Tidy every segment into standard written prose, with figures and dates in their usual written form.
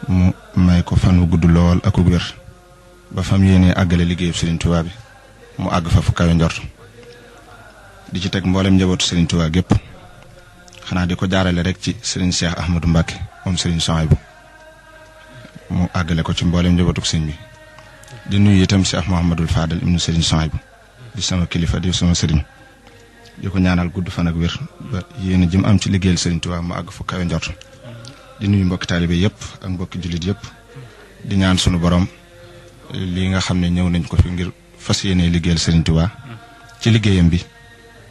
mu may ko fan wu gudd lool ak wér ba fam yéene àggale liggéeyu Serigne Touba bi mu àgg fa fu kawe njort di ci teg mboolem njabootu Serigne Touba gépp xanaa di ko jaarale rek ci Serigne Cheikh Ahmadou Mbacke moom Serigne Souhaïbou mu àggale ko ci mboolem njabootu Serigne bi di nuyu itam Cheikh Mouhamadul Fadal ibnu Serigne Souhaïbou di sama kilifa di sama Serigne di ko ñaanal gudd fan ak wér ba yéen a jëm am ci liggéeyal Serigne Touba mu àgg fu kawe njort di nuyu mbokki taalibe yëpp ak mbokki jullit yëpp di ñaan sunu borom lii nga xam ne ñëw nañ ko fi ngir fas yéene liggéeyal Serigne Touba ci liggéeyam bi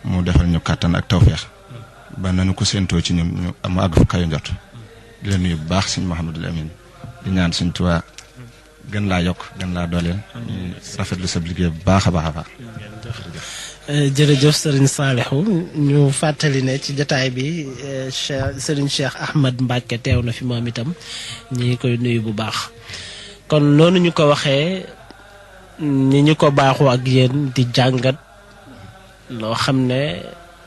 mu defal ñu kàttan ak tawféex ba nañu ko séentoo ci ñun ñu am àgg fu kawe njort di la nuyu bu baax sëñ Mouhamadul Amin di ñaan Serigne Touba gën laa yokk gën laa dooleel ñu rafetlu sa liggéey bu baax a baax a baax. jërëjëf Serigne Saliou ñu fàttali ne ci jotaay bi Serigne Cheikh Ahmad Mbacke teew na fi moom itam ñi koy nuyu bu baax kon noonu ñu ko waxee ni ñu ko baaxoo ak yéen di jàngat loo xam ne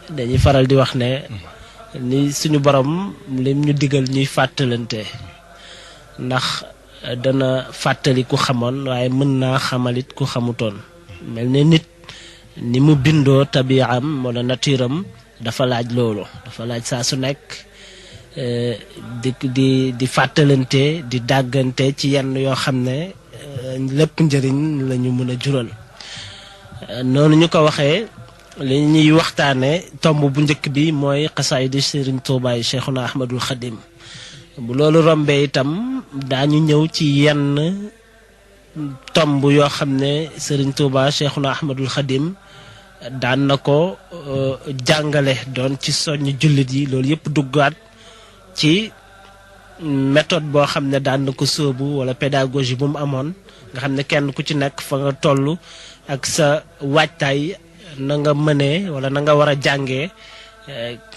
dañuy faral di wax ne ni suñu borom lim ñu digal ñuy fàttalante ndax dana fàttali ku xamoon waaye mën naa xamalit ku xamutoon mel ne nit ni mu bindoo tabi'am wala naturam dafa laaj loolu dafa laaj saa su nekk di fàttalante di dàggante ci yenn yoo xam ne lépp njëriñ la ñu mën a jural noonu ñu ko waxee li ñuy waxtaane tomb bu njëkk bi mooy xasaayidi Serigne Touba yi Cheikhuna Ahmadul Khadim bu loolu rombee itam daañu ñëw ci yenn tomb yoo xam ne Serigne Touba Cheikhuna Ahmadul Khadim daan na ko jàngale doon ci soññ jullit yi loolu yëpp duggaat ci méthode boo xam ne daan na ko sóobu wala pédagogie bu mu amoon nga xam ne kenn ku ci nekk fa nga toll ak sa waajtaay na nga mënee wala na nga war a jàngee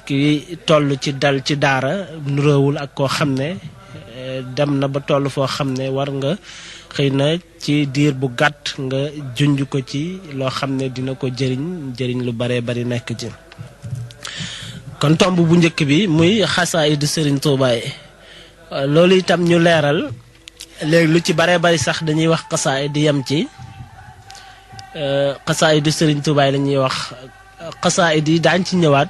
ki toll ci dal ci daara nuróowul ak koo xam ne dem na ba toll foo xam ne war nga xëy na ci diir bu gàtt nga junj ko ci loo xam ne dina ko jëriñ lu baree bari nekk ci kon tomb bu njëkk bi muy xasaayidu Serigne Touba yi loolu itam ñu leeral léegi lu ci baree bari sax dañuy wax xasaayid di yem ci xasaayidu Serigne Touba yi la ñuy wax xasaayid yi daañ ci ñëwaat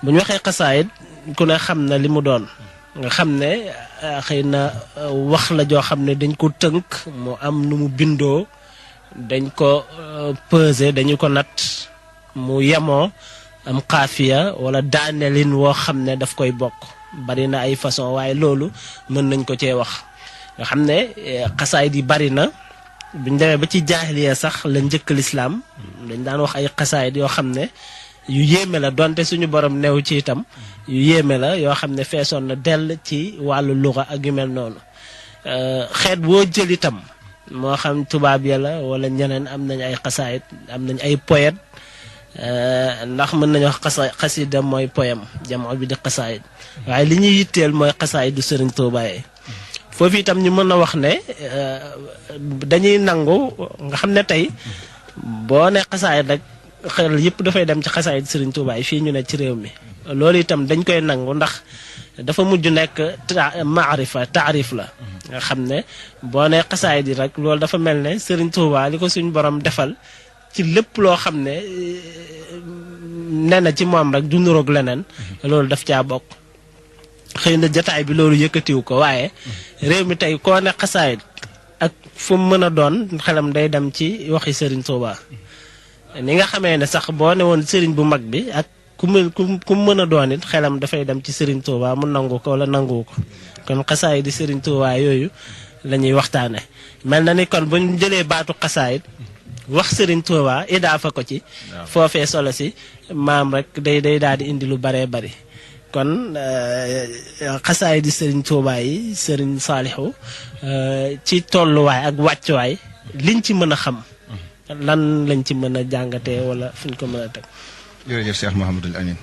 bu ñu waxee xasaayid ku ne xam na li mu doon nga xam ne xëy na wax la joo xam ne dañ ko tënk mu am nu mu bindoo dañ ko peser dañu ko nat mu yemoo am xaafiya wala daanelin woo xam ne daf koy bokk bari na ay façon waaye loolu mën nañ ko cee wax nga xam ne xasaayid yi bari na buñ demee ba ci jaahiliya sax la njëkk lislaam dañ daan wax ay xasaayid yoo xam ne yu yéeme la donte suñu borom new ci itam yu yéeme la yoo xam ne feesoon na dell ci wàllu luga ak yu mel noonu xeet boo jël itam moo xam tubaab ya la wala ñeneen am nañ ay xasaayid am nañ ay poète ndax mën nañu wax xasida mooy poème jamoo bi di xasaayid waaye li ñuy yitteel mooy xasaayid du Serigne Touba yi foofu itam ñu mën a wax ne dañuy nangu nga xam ne tey boo ne xasaayid rek xel yëpp dafay dem ci xasaayid Serigne Touba yi fii ñu ne ci réew mi loolu itam dañ koy nangu ndax dafa mujj nekk maarifa taarif la nga xam ne boo ne xasaayid yi rek loolu dafa mel ne Serigne Touba li ko suñu borom defal ci lépp loo xam ne nee na ci moom rek du nuroog leneen loolu daf caa bokk xëy na jataay bi loolu yëkkatiw ko waaye réew mi tey koo ne xasaayid ak fu mu mën a doon xelam day dem ci waxi Serigne Touba ni nga xamee ne sax boo ne woon Serigne bu mag bi ak ku mu mën a doon it xelam dafay dem ci Serigne Touba mu nangu ko wala nangu ko kon xasaayid di Serigne Touba yooyu la ñuy waxtaane mel na ni kon bu ñu jëlee baatu xasaayid wax Serigne Touba idaafa ko ci foofee solo si maam rek day daal di indi lu baree bari kon xasaayid di Serigne Touba yi Serigne Saliou ci tolluwaay ak wàccuwaay liñ ci mën a xam lan lañ ci mën a jàngatee wala fuñ ko mën a teg. jërëjëf Cheikh Mouhamadul Amin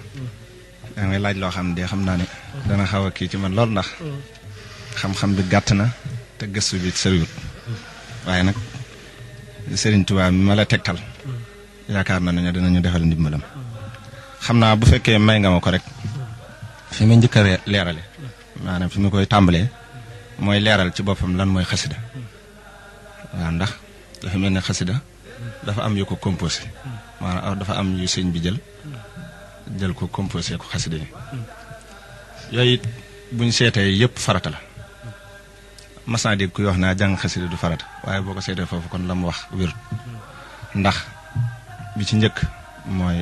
da ngay laaj loo xam ne de xam naa ne dana xaw a kii ci man lool ndax xam-xam bi gàtt na te gëstu bi sëriwut waaye nag Serigne Touba mi ma la tegtal yaakaar na ne dinañu defal ndimbalam xam naa bu fekkee may nga ma ko rek fi ma njëkk a leerale maanaam fi ma koy tàmbalee mooy leeral ci boppam lan mooy xasida waaw ndax dafa mel ne xasida dafa am yu ko composé maanaam dafa am yu sëñ bi jël ko composé ko xasida yi yooyu buñ seetee yëpp farata la mas naa dégg kuy wax naa jàng xasida du farata waaye boo ko seetee foofu kon la mu wax wér ndax bi ci njëkk mooy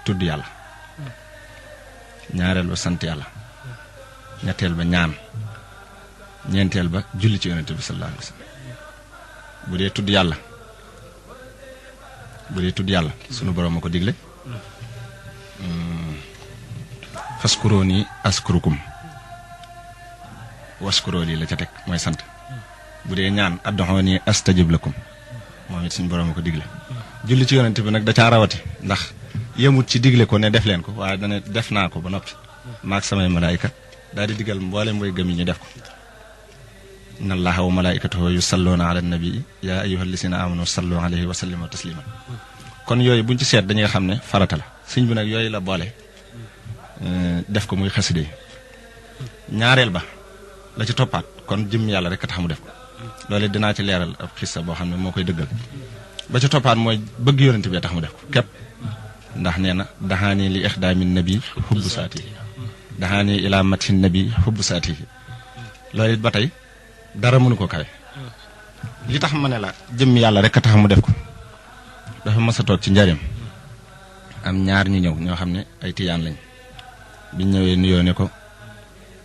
tudd yàlla ñaareel ba sant yàlla ñetteel ba ñaan ñeenteel ba julli ci yonent bi sallallahu alayhi wa sallam bu dee tudd yàlla sunu borom a ko digle faskurooni askurukum waskurooni la ca teg mooy sant bu dee ñaan adduhooni astajib lakum moom it suñu borom a ko digle julli ci yonent bi nag da caa rawati ndax yemut ci digle ko ne def leen ko waaye dana def naa ko ba noppi maak samay malaayika daal di digal mboolem way gëm yi ñu def ko inna allaha wa malaikatahu yusalluna ala nabii yaa ayyuhal lazina amanu sallu alayhi wa sallimu tasliman kon yooyu buñ ci seet dañuy xam ne farata la sëñ bi nag yooyu la boole def ko muy xaside yi ñaareel ba la ci toppaat kon jëm yàlla rek a tax mu def ko loolu dinaa ci leeral ab xissa boo xam ne moo koy dëggal ba ci toppaat mooy bëgg yonent bi tax mu def ko képp ndax nee na daxaani li ixdaamin nabi xubbu saati daxaani ilaa matin nabi xubbu saati loolu it ba tey dara mënu ko kawe li tax ma ne la jëm yàlla rek a tax mu def ko dafa mas a toog ci njariñ am ñaar ñu ñëw ñoo xam ne ay tiyaan lañ biñ ñëwee nuyoo ne ko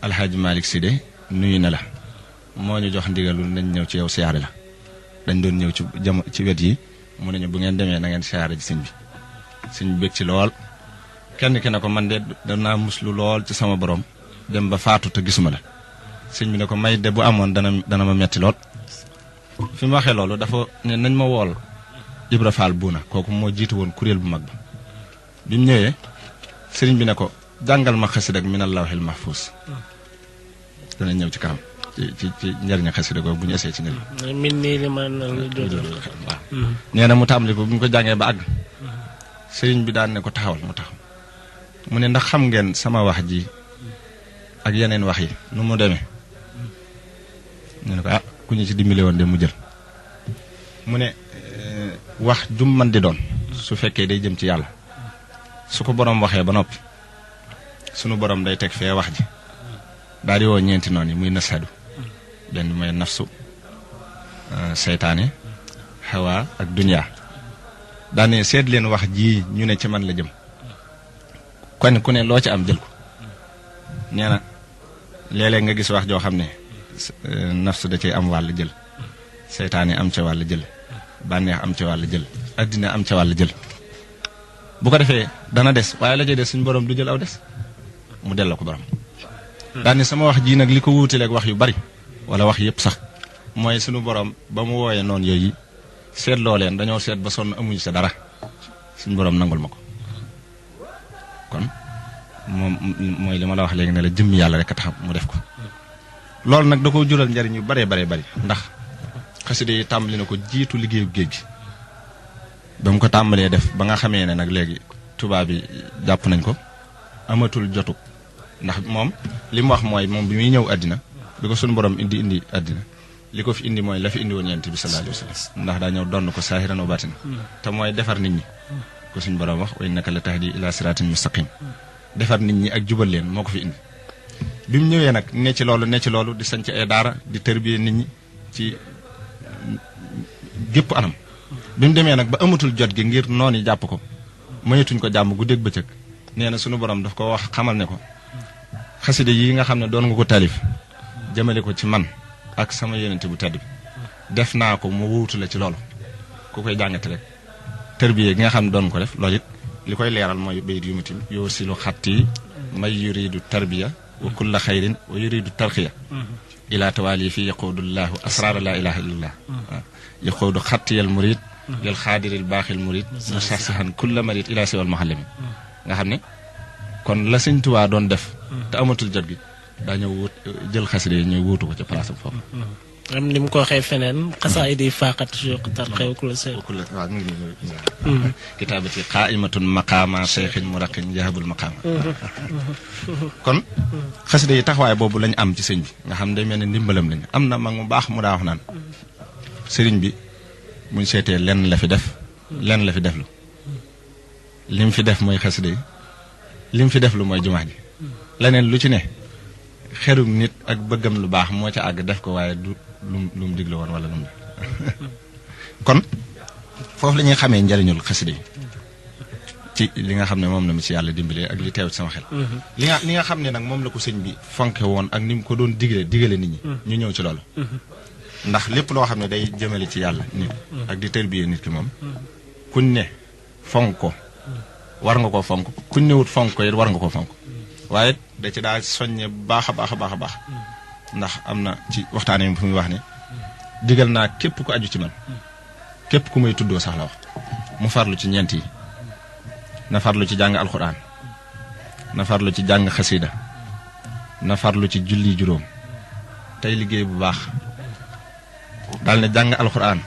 alxaaji Malick Sy de nuyu na la moo ñu jox ndigalul nañ ñëw ci yow siyaare la dañ doon ñëw ci wet yi mu ne ñu bu ngeen demee na ngeen siyaare ci sëñ bi bég ci lool kenn ki ne ko man de danaa muslu lool ci sama borom dem ba faatu te gisuma la sëñ bi ne ko may de bu amoon dana ma metti lool fi mu waxee loolu dafa ne nañ ma wool Ibra Fall Buuna kooku moo jiitu woon kuréel bu mag ba bi mu ñëwee sëriñ bi ne ko jàngal ma xasida ak minal lawhil mahfuus dana ñëw ci kanam ci njëriñ xasida googu bu ñu essayé ci njëriñ min nii li man waaw nee na mu tàmbali ko bu ñu ko jàngee ba àgg sëriñ bi daan ne ko taxawal mu taxaw mu ne ndax xam ngeen sama wax ji ak yeneen wax yi nu mu demee ñu ne ko ku ñu ci dimbali woon de mu jël mu ne wax jum man di doon su fekkee day jëm ci yàlla su ko borom waxee ba noppi sunu borom day teg fee wax ji daal di woo ñeenti noonu yi muy nasadu benn mooy nafsu seytaane xawa ak dunya daane seet leen wax ji ñu ne ci man la jëm kon ku ne loo ci am jël ko nee na léeg-léeg nga gis wax joo xam ne nafsu da cay am wàll jël seytaane am ca wàll jël bànneex am ca wàll jël addina am ca wàll jël bu ko defee dana des waaye la cay des suñu borom du jël aw des mu delloo ko borom daane sama wax ji nag li ko wuutileeg wax yu bari wala wax yëpp sax mooy suñu borom ba mu wooyee noonu yooyu seetloo leen dañoo seet ba sonn amuñu sa dara suñu borom nangul ma ko kon moom mooy li ma la wax léegi ne la jëmmi yàlla rek a tax mu def ko loolu nag da ko jural njariñ yu baree bari ndax xasida yi tàmbali na ko jiitu liggéeyu géej gi ba mu ko tàmbalee def ba nga xamee ne nag léegi tubaab bi jàpp nañ ko amatul jotu ndax moom li mu wax mooy moom bi muy ñëw àddina bi ko suñu borom indi àddina li ko fi indi mooy la fi indi woon yonent bi sallallahu alayhi wa sallam ndax daa ñëw donn ko saahiran wa baatin te mooy defar nit ñi ko suñu borom wax wa innaka la tahdi ila siratin mustaqim defar nit ñi ak jubal leen moo ko fi indi bi mu ñëwee nag ne ci loolu di sanc ay daara di tërbiye nit ñi ci gépp anam bi mu demee nag ba amatul jot gi ngir noonu yi jàpp ko mënatuñ ko jàmm guddeeg bëccëg nee na sunu borom daf ko wax xamal ne ko xasida yi nga xam ne doon nga ko taalif jëmale ko ci man ak sama yonent bu tedd bi def naa ko mu wuutu la ci loolu ku koy jàngate rek tërbiye gi nga xam ne doon ko def loolu it li koy leeral mooy bayit yu mutim yoo silu xatti may yuridu tarbiya wa kulla xayrin wa yuridu tarxiya ila tawaali fi yaquudullahu asraara la ilaha illallah yaquudu xattiyal murid lil xaadiril baaxil murid musasihan kulla marid ila siwal muhallami nga xam ne kon la Sëñ Tuubaa doon def te amatul jot gi daa ñëw jël xasida yi ñëw wuutu ko ca place am foofu am ni mu ko waxee feneen xasaayid yi faqat suq tarxew ku la sey waaw mu ngi kitaabati qaa'imatun maqaama cheikhin muraqin jahabul maqaama kon xasida yi taxawaay boobu lañ am ci sëñ bi nga xam day mel ne ndimbalam lañ am na mag mu baax mu daa wax naan sëriñ bi buñ seetee lenn la fi def lenn la fi def lu lim fi def mooy xasida yi lim fi def lu mooy jumaa ji leneen lu ci ne xerum nit ak bëggam lu baax moo ca àgg def ko waaye du lu mu digle woon wala lu mu kon foofu la ñuy xamee njariñul xasida yi ci li nga xam ne moom la mu ci yàlla dimbalee ak li teew ci sama xel li nga xam ne nag moom la ko sëñ bi fonke woon ak ni mu ko doon digale nit ñi ñu ñëw ci loolu ndax lépp loo xam ne day jëmale ci yàlla nit ak di tërbiyee nit ki moom kuñ ne fonk ko war nga koo fonk kuñ newut fonk ko it war nga koo fonk waaye da ci daa soññe bu baax a baax a baax a baax ndax am na ci waxtaane fu muy wax ne digal naa képp ku aju ci man képp ku may tuddoo sax la wax mu farlu ci ñeent yi na farlu ci jàng alxuraan na farlu ci jàng xasida na farlu ci julli juróom tey liggéey bu baax daal ne jàng alxuraan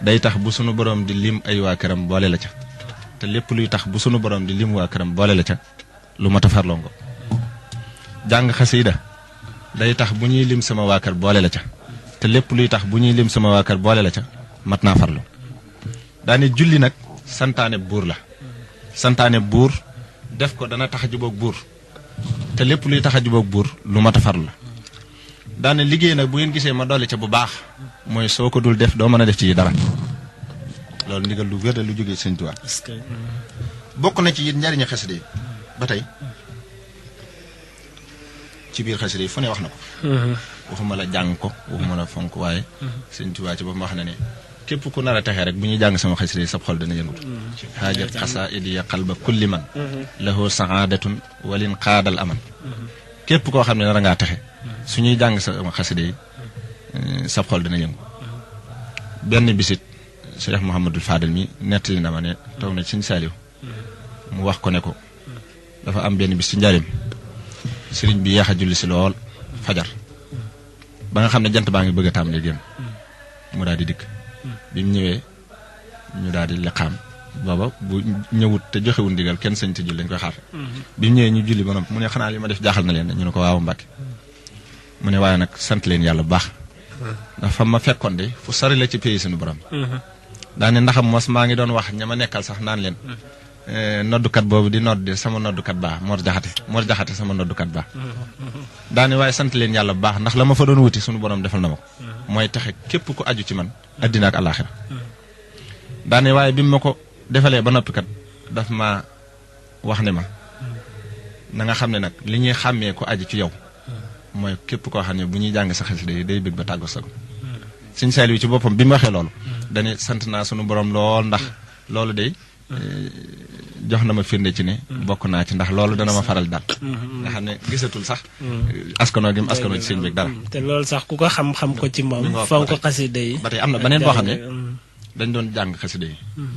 day tax bu sunu borom di lim ay waa këram boole la ca te lépp luy tax bu sunu borom di lim waa këram boole la ca lu mat a farloo ngo jàng xasida day tax bu ñuy lim sama waa kër boole la ca te lépp luy tax bu ñuy lim sama waa kër boole la ca mat naa farlu daane julli nag santaane buur la santaane buur def ko dana tax a jubóog buur te lépp luy tax a jubóog buur lu mat a farlu la daane liggéey nag bu ngeen gisee ma dolli ca bu baax mooy soo ko dul def doo mën a def ci dara loolu ndigal lu wér lu jógee Sëñ Tuubaa bokk na ci it njariñu xasida yi ba tey ci biir xasida yi fu ne wax na ko waxuma la jàng ko waxuma la fonk waaye Sëñ Tuubaa ci boppam wax na ne képp ku nar a texee rek bu ñuy jàng sama xasida yi sab xol dana yëngutu xaajat xasaa'idi ya qalba kulli man lahu sa'aadatun walin qaadal aman képp koo xam ne nar a ngaa texe su ñuy jàng sama xasida yi sab xol dana yëngu benn bisit Cheikh Mouhamadul Fadel mi nettali na ma ne toog na ci Sëñ Saaliw mu wax ko ne ko dafa am benn bis ci njaarim sëriñ bi yeex a julli si lool fajar ba nga xam ne jant baa ngi bëgg a tàmbalee génn mu daal di dikk bi mu ñëwee ñu daal di liqaam booba bu ñëwut te joxewul ndigal kenn sañ te julli dañ koy xaar bi mu ñëwee ñu julli ba noppi mu ne xanaa li ma def jaaxal na leen ñu ne ko waaw Mbàkke mu ne waaye nag sant leen yàlla bu baax ndax fa ma fekkoon de fu sori la ci pays suñu borom daane ndaxam mos maa ngi doon wax ña ma nekkal sax naan leen noddukat boobu di nodd sama noddukat baa Mor Jaxate sama noddukat baa daane waaye sant leen yàlla bu baax ndax la ma fa doon wuti suñu borom defal na ma ko mooy taxe képp ku aju ci man addina ak àllaaxira daane waaye bi ma ko defalee ba noppi kat daf ma wax ne ma na nga xam ne nag li ñuy xàmmee ko aju ci yow mooy képp koo xam ne bu ñuy jàng sa xasida yi day bëgg ba tàggu sago Sëñ Saaliw ci boppam bi mu waxee loolu dane sant naa sunu borom lool ndax loolu day jox na ma firnde ci ne bokk naa ci ndax loolu dana ma faral daal nga xam ne gisatul sax askanoo gi mu askanoo ci sëñ bi dara te loolu sax ku ko xam ko ci moom fonk xasida yi ba tey am na beneen boo xam ne dañ doon jàng xasida yi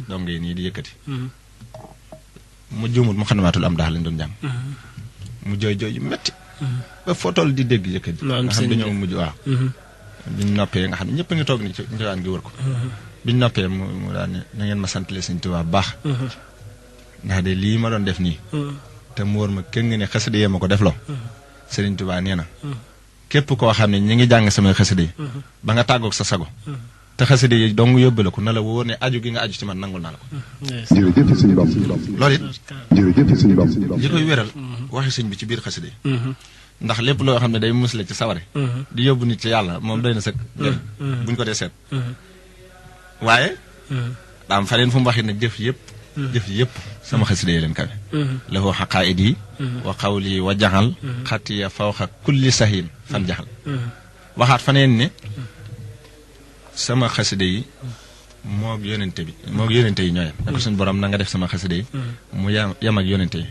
donc ngay nii di yëkkati mu juumut mu xanamaatul am daal lañ doon jàng mu jooy yu metti ba foo toll di dégg yëkkati nga xam dañoo mujj waaw biñ noppee nga xam ne ñëpp a ngi toog ni ci njëwaan gi wër ko biñ noppee mu daal ne na ngeen ma santale Sëñ Tuubaa bu baax ndax de lii ma doon def nii te mu wóor ma kenn nga ne xasida yee ma ko def loo Sëriñ Tuubaa nee na képp koo xam ne ñi ngi jàng samay xasida yi ba nga tàggoog sa sago te xasida yi dong yóbbu la ko na la wóor ne aju gi nga aju ci man nangul naa la ko loolu it li koy wéral waxi sëñ bi ci biir xasida yi ndax lépp loo xam ne day musle ci saware di yóbbu nit ci yàlla moom doy na sëkk buñ ko dee seet waaye daam fa leen fu mu waxee ne jëf yëpp sama xasida yi leen kawe lahu xaqaa'id yi wa qawli wa jaxal xatiya fawxa kulli sahin fan jaxal waxaat faneen ne sama xasida yi moog yonente yi ñooyam da ko suñu borom na nga def sama xasida yi mu yam ak yonente yi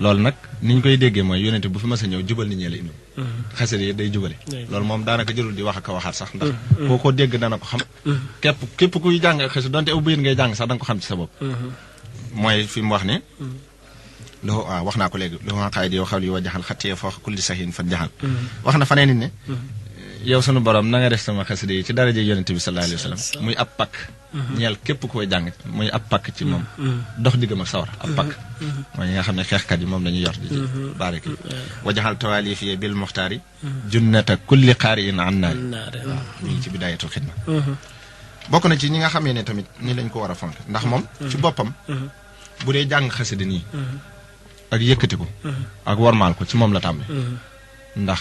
loolu nag ni ñu koy déggee mooy yonente bu fi mas a ñëw jubal nit ñee la indi xasida yi day jubale loolu moom daanaka jërul di wax ak a waxaat sax ndax koo ko dégg dana ko xam képp kuy jàng xasida donte aw bëyit ngay jàng sax da nga ko xam ci sa bopp mooy fi mu wax ne loo waaw wax naa ko léegi loo xaay di yow xaw li wa jaxal xattee foo kulli sahin fan jaxal wax na faneen nit ne yow sunu borom na nga def sama xasida yi ci daraja yonent bi sallallahu alayhi wa sallam muy ab pakk ñeel képp ku koy jàng muy ab pakk ci moom dox diggam ak sawar ab pakk mooy ñi nga xam ne xeexkat yi moom la ñuy yor di baraki wajaxal tawaalif yi bil muxtaari junnata kulli xaari in an naari waaw ñu ngi ci bidaayatul xidma bokk na ci ñi nga xamee ne tamit ni lañ ko war a fonk ndax moom ci boppam bu dee jàng xasida nii ak yëkkati ko ak warmaal ko ci moom la tàmbali ndax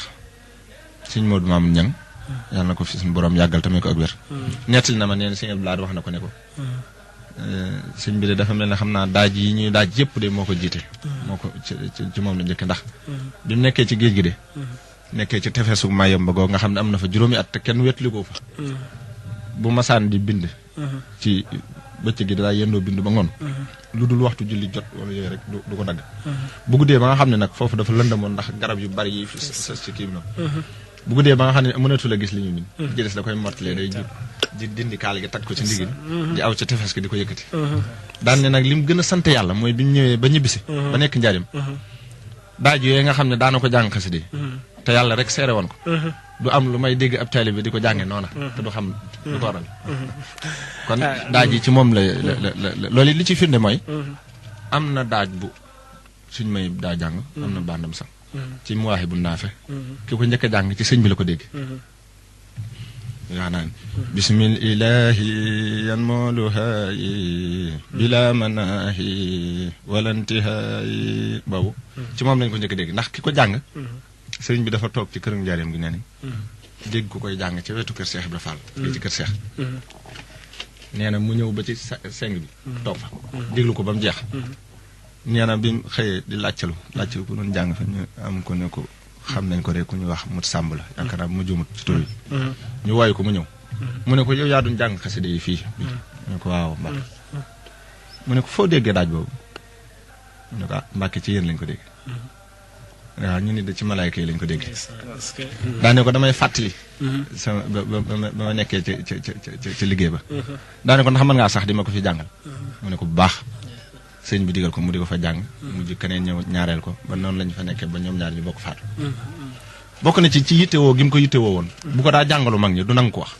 sëñ Modou Mamoun Niang yàlla na ko fi suñu borom yàggal tamit ko ak wér nettali na ma neen sëñ Abdoulaye wax na ko ne ko sëñ bi de dafa mel ne xam naa daaj yi ñuy daaj yëpp de moo ko jiite moo ko ci moom la njëkk ndax bi mu nekkee ci géej gi de nekkee ci tefesu Mayomba googu nga xam ne am na fa juróomi at te kenn wetlikoo fa bu masaan di bind ci bëccëg gi daa yendoo bind ba ngoon lu dul waxtu julli jot wala yooyu rek du ko dagg bu guddee ba nga xam ne nag foofu dafa lëndamoon ndax garab yu bari yi fi sës ci kii bi noonu bu guddee ba nga xam ne mënatu la gis li ñu min ci des da koy mortalee day jub di dindi kaal gi tag ko ci ndigg di aw ca tefes gi di ko yëkkati daan ne nag li mu gën a sant yàlla mooy bi mu ñëwee ba ñibbisi ba nekk njaarim daaj yooyu nga xam ne daana ko jàng xasida yi te yàlla rek seere woon ko du am lu may dégg ab taalibe bi di ko jànge noona te du xam lu ko waral kon daaj yi ci moom la loolu li ci firnde mooy am na daaj bu suñ may daa jàng am na bandam sax ci muwaaxi bu naafe ki ko njëkk a jàng ci sëñ bi la ko dégg yaa naan bismil ilahi yan mooluhaayi bila manaahi walantihaayi boobu ci moom lañ ko njëkk a dégg ndax ki ko jàng sëriñ bi dafa toog ci këram njaareem gi nee nañ dégg ku koy jàng ci wetu kër Cheikh Ibra Fall gi ci kër Cheikh nee na mu ñëw ba ci seng bi toog fa déglu ko ba mu jeex nee na bi mu xëyee di laajtalu ku doon jàng fa ñu am ko ne ko xam nañ ko rek ku ñu wax mut sàmb la yaakaar naa mu jumut ci tur yi ñu wooyu ko mu ñëw mu ne ko yow yaa duñ jàng xasida yi fii mu ne ko waaw Mbàkke mu ne ko foo déggee daaj boobu mu ne ko ah Mbàkke ci yéen lañ ko dégg waaw ñu nit da ci malaayka yi lañ ko dégg daane ko damay fàttali sama ba ma nekkee ci liggéey ba daane ko ndax mën ngaa sax di ma ko fi jàngal mu ne ko bu baax sëñ bi digal ko mu di ko fa jàng mujj keneen ñëw ñaareel ko ba noonu lañu fa nekkee ba ñoom ñaar ñu bokk faatu bokk na ci yittewoo gi mu ko yittewoo woon bu ko daa jàngalu mag ñi du nangu ko wax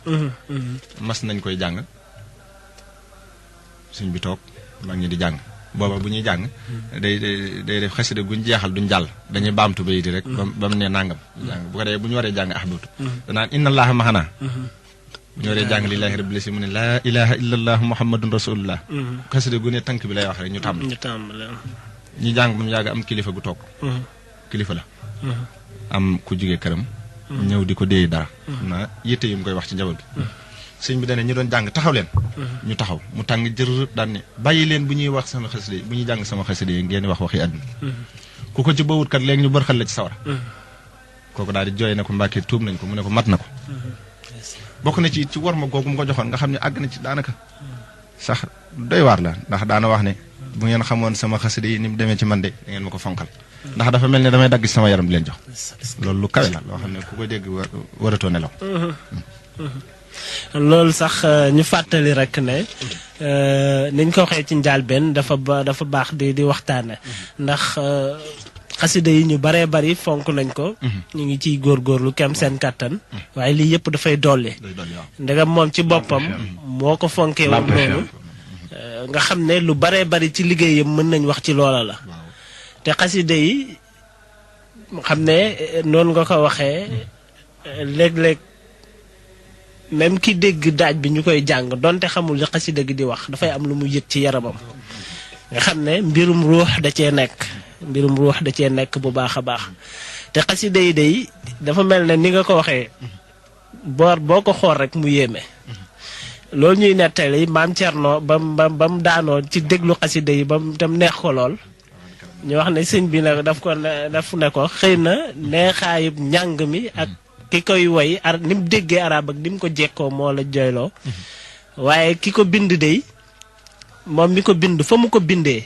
mas nañ koy jàng sëñ bi toog mag ñi di jàng booba bu ñuy jàng day def xasida guñ jeexal duñ jàll dañuy baamtu bayiti rek ba mu ne nangam jàng bu ko dee bu ñu waree jàng ahbatu danaan inna allaha maxanaa bu ñu waree jàng lillahi rabbil alamin mu ne laa ilaha illa allah muhammadun rasulullah xasida gu ne tànk bi lay wax rek ñu tàmbali ñu jàng bu mu yàgg am kilifa gu toog kilifa la am ku jógee këram ñëw di ko déey dara na yitte yi mu koy wax ci njaboot gi sëñ bi dane ñu doon jàng taxaw leen ñu taxaw mu tàng jër daan ne bàyyi leen bu ñuy wax sama xasida yi bu ñuy jàng sama xasida yi ngeen wax waxi àdduna ku ko ci bawut kat léegi ñu bërxal la ci sawara kooku daal di jooy na ko Mbàkke tuub nañ ko mu ne ko mat na ko bokk na ci war ma googu mu ko joxoon nga xam ne àgg na ci daanaka sax doy waar la ndax daana wax ne bu ngeen xamoon sama xasida yi ni mu demee ci man de da ngeen ma ko fonkal ndax dafa mel ne damay dagg ci sama yaram di leen jox loolu lu kawe la loo xam ne ku ko dégg waratoo nelaw loolu sax ñu fàttali rek ne niñ ko waxee ci njàlbeen dafa baax di waxtaane ndax xasida yi ñu baree bari fonk nañ ko ñu ngi ciy góorgóorlu kem seen kàttan waaye lii yëpp dafay dolli ndegam moom ci boppam moo ko fonkee woon noonu nga xam ne lu baree bari ci liggéeyam mën nañ wax ci loola la te xasida yi xam ne noonu nga ko waxee léeg-léeg même ki dégg daaj bi ñu koy jàng donte xamul li xasida gi di wax dafay am lu mu yëg ci yaramam nga xam ne mbirum ruux da cee nekk bu baax a baax te xasida yi day dafa mel ne ni nga ko waxee boo ko xool rek mu yéeme loolu ñuy nettali maam Cerno ba mu daanoo ci déglu xasida yi ba mu tam neex ko lool ñu wax ne sëñ bi nag daf ne ko xëy na neexaayub njàng mi ak ki koy woy ni mu déggee arab ak ni mu ko jekkoo moo la jooyloo waaye ki ko bind dey moom mi ko bind fa mu ko bindee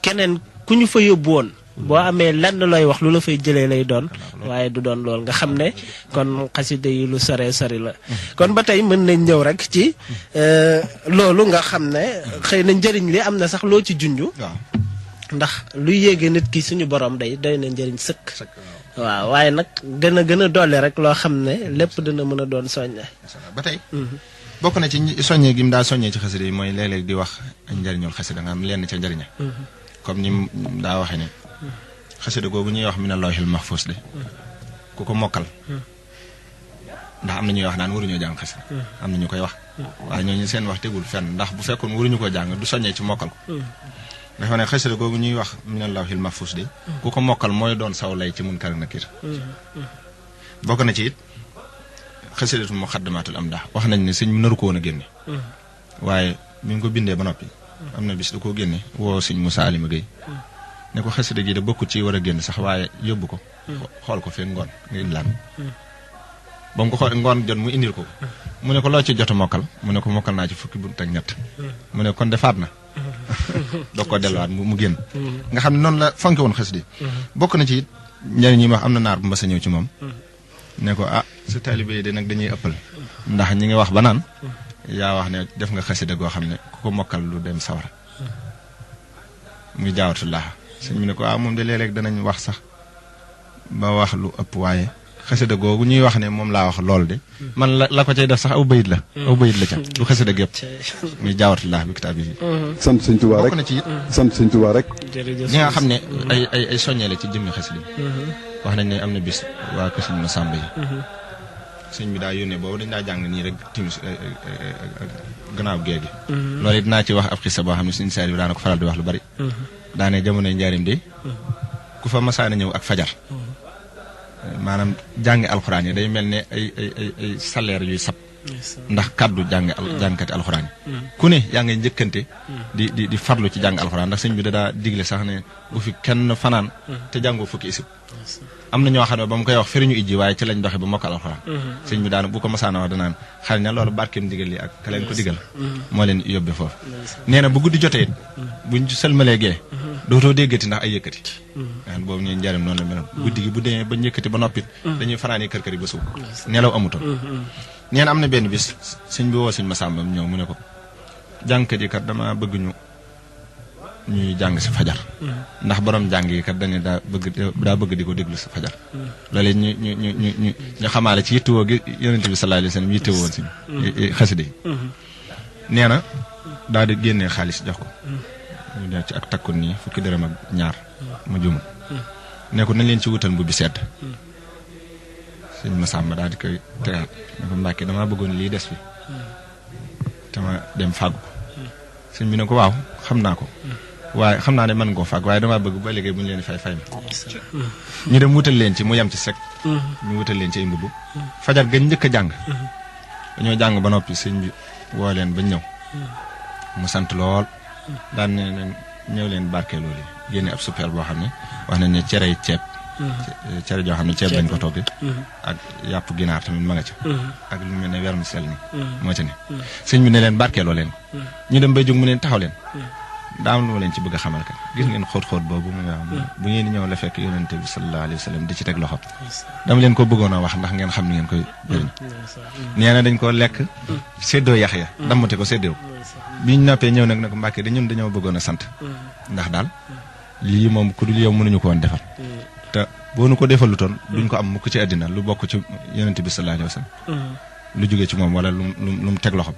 keneen ku ñu fa yóbbu woon boo amee lenn looy wax lu la fay jëlee lay doon waaye du doon lool nga xam ne kon xasida yi lu sore sori la kon ba tey mën nañ ñëw rek ci loolu nga xam ne xëy na njëriñ li am na sax loo ci junju ndax luy yéege nit ki suñu borom day doy na njëriñ sëkk waaw waaye nag gën a dolli rek loo xam ne lépp dina mën a doon soññe ba tey bokk na ci soññee gi mu daa soññee ci xasida yi mooy léeg-léeg di wax ak njëriñul xasida nga am lenn ca njëriña comme ni mu daa waxee ne xasida googu ñuy wax mina lawhil mahfuz de ku ko mokkal ndax am na ñuy wax naan waruñoo jàng xasida am na ñu koy wax waaye ñooñu seen wax tegul fenn ndax bu fekkoon waruñu ko jàng du soññee ci mokkal ko dafa ne xasida googu ñuy wax mina lawhil mahfuz de ku ko mokkal mooy doon saw lay ci Munkar ak Nakiir bokk na ci it xasidatu muqaddamatul amdah wax nañ ne sëñ bi naru ko woon a génne waaye mi ngi ko bindee ba noppi am na bis da koo génne woo sëñ Moussa Alima Gueye ne ko xasida gi de bokkut ci war a génn sax waaye yóbbu ko xool ko fee ngoon nga indilaat ba mu ko xool ngoon jot mu indil ko mu ne ko loo ci jot a mokkal mu ne ko mokkal naa ci fukki bunt ak ñett mu ne kon defaat na doo ko delluwaat mu génn nga xam ne noonu la fonke woon xasida bokk na ci it njëriñ ñi wax am na naar bu mas a ñëw ci moom ne ko sa taalibe yi de nag dañuy ëppal ndax ñi ngi wax ba naan yaa wax ne def nga xasida goo xam ne ku ko mokkal lu dem sawara muy jaawatullah sëñ bi ne ko moom de léeg-léeg danañ wax sax ba wax lu ëpp waaye xasida googu ñuy wax ne moom laa wax lool de man la ko cay def sax aw bayit la ca du xasida gépp muy jaawatullah bi kitaab yi sant sëñ Tuubaa rek bokk na ci sant sëñ Tuubaa rek ñi nga xam ne ay soññee la ci jëmmi xasida yi wax nañ ne am na bis waa ko sëñ Masamba yi sëñ bi daa yónnee boobu dañ daa jàng nii rek timis gannaaw gée gi loolu it dinaa ci wax ab xisa boo xam ne sëñ Saaliw daana ko faral di wax lu bari daane jamonoy njaarim de ku fa masaana ñëw ak fajar maanaam jàngi alxuraan yi day mel ne ay salaire yuy sab ndax kàddu jàngkati alxuraan yi ku ne yaa ngay njëkkante di farlu ci jàng alxuraan ndax sëñ bi da daa digle sax ne bu fi kenn fanaan te jàngoo fukki isib am na ñoo xam ne ba mu koy wax firiñu ijji waaye ci lañ doxe ba mokkal alxuraan sëñ bi daan bu ko masaana wax danaan xal na loolu barkeem digal li ak ka leen ko digal moo leen yóbbe foofu nee na bu guddi jotee buñ sëlmalee gee dootoo déggati ndax ay yëkkati boobu ñuy njariñ noonu la meloon guddi gi bu demee ba yëkkati ba noppit dañuy fanaani kër yi ba suuf nelaw amutoon nee na am na benn bis sëñ bi woo sëñ Masamba ñëw mu ne ko jàngkat yi kat dama bëgg ñuy jàng si fajar ndax borom jàng yi kat dañu daa bëgg di ko déglu si fajar loolu ñu xamaale ci yittewoo gi yonent bi sallallahu alayhi wa sallam yittewoo woon si xasida yi nee na daal di génnee xaalis jox ko ñu def ci ak takkun nii fukki dërëm ak ñaar ma jumul ne ko nañ leen ci wutal bu bi sedd sëñ Masamba daal di koy tegaat ne ko Mbàkke damaa bëggoon lii des fi te ma dem fàggu ko sëñ bi ne ko waaw xam naa ko waaye xam naa ne mën nga koo fàgg waaye damaa bëgg ba léegi bu ñu leen di fay ma ñu dem wutal leen ci mu yem ci sec ñu wutal leen ci ay mbubb fajar gañ njëkk a jàng dañoo jàng ba noppi sëñ bi woo leen ba ñëw mu sant lool daan ne ñëw leen barkeeloo li génne ab super boo xam ne wax nañ ne cerey ceeb cere joo xam ne ceeb lañ ko toggee ak yàpp ginaar tamit ma nga ca ak lu mel ne vermicelle ni moo ca ne sëñ bi ne leen barkeeloo leen ñu dem bay jóg mu leen taxaw leen daa am lu ma leen ci bëgg a xamal kat gis ngeen xóot-xóot boobu mu nga xam bu ngeen di ñëw la fekk yonente bi sallallahu alayhi wa sallam di ci teg loxo dama leen ko bëggoon a wax ndax ngeen xam ni ngeen koy jëriñ nee na dañ ko lekk séddoo yax ya dammate ko séddoo biñ noppee ñëw nag ne ko Mbàkke ñun dañoo bëggoon a sant ndax daal lii moom ku dul yow mënuñu ko woon defal te boo nu ko defalutoon duñ ko am mukk ci àddina lu bokk ci yonente bi sallallahu alayhi wa sallam lu jógee ci moom wala lu mu teg loxom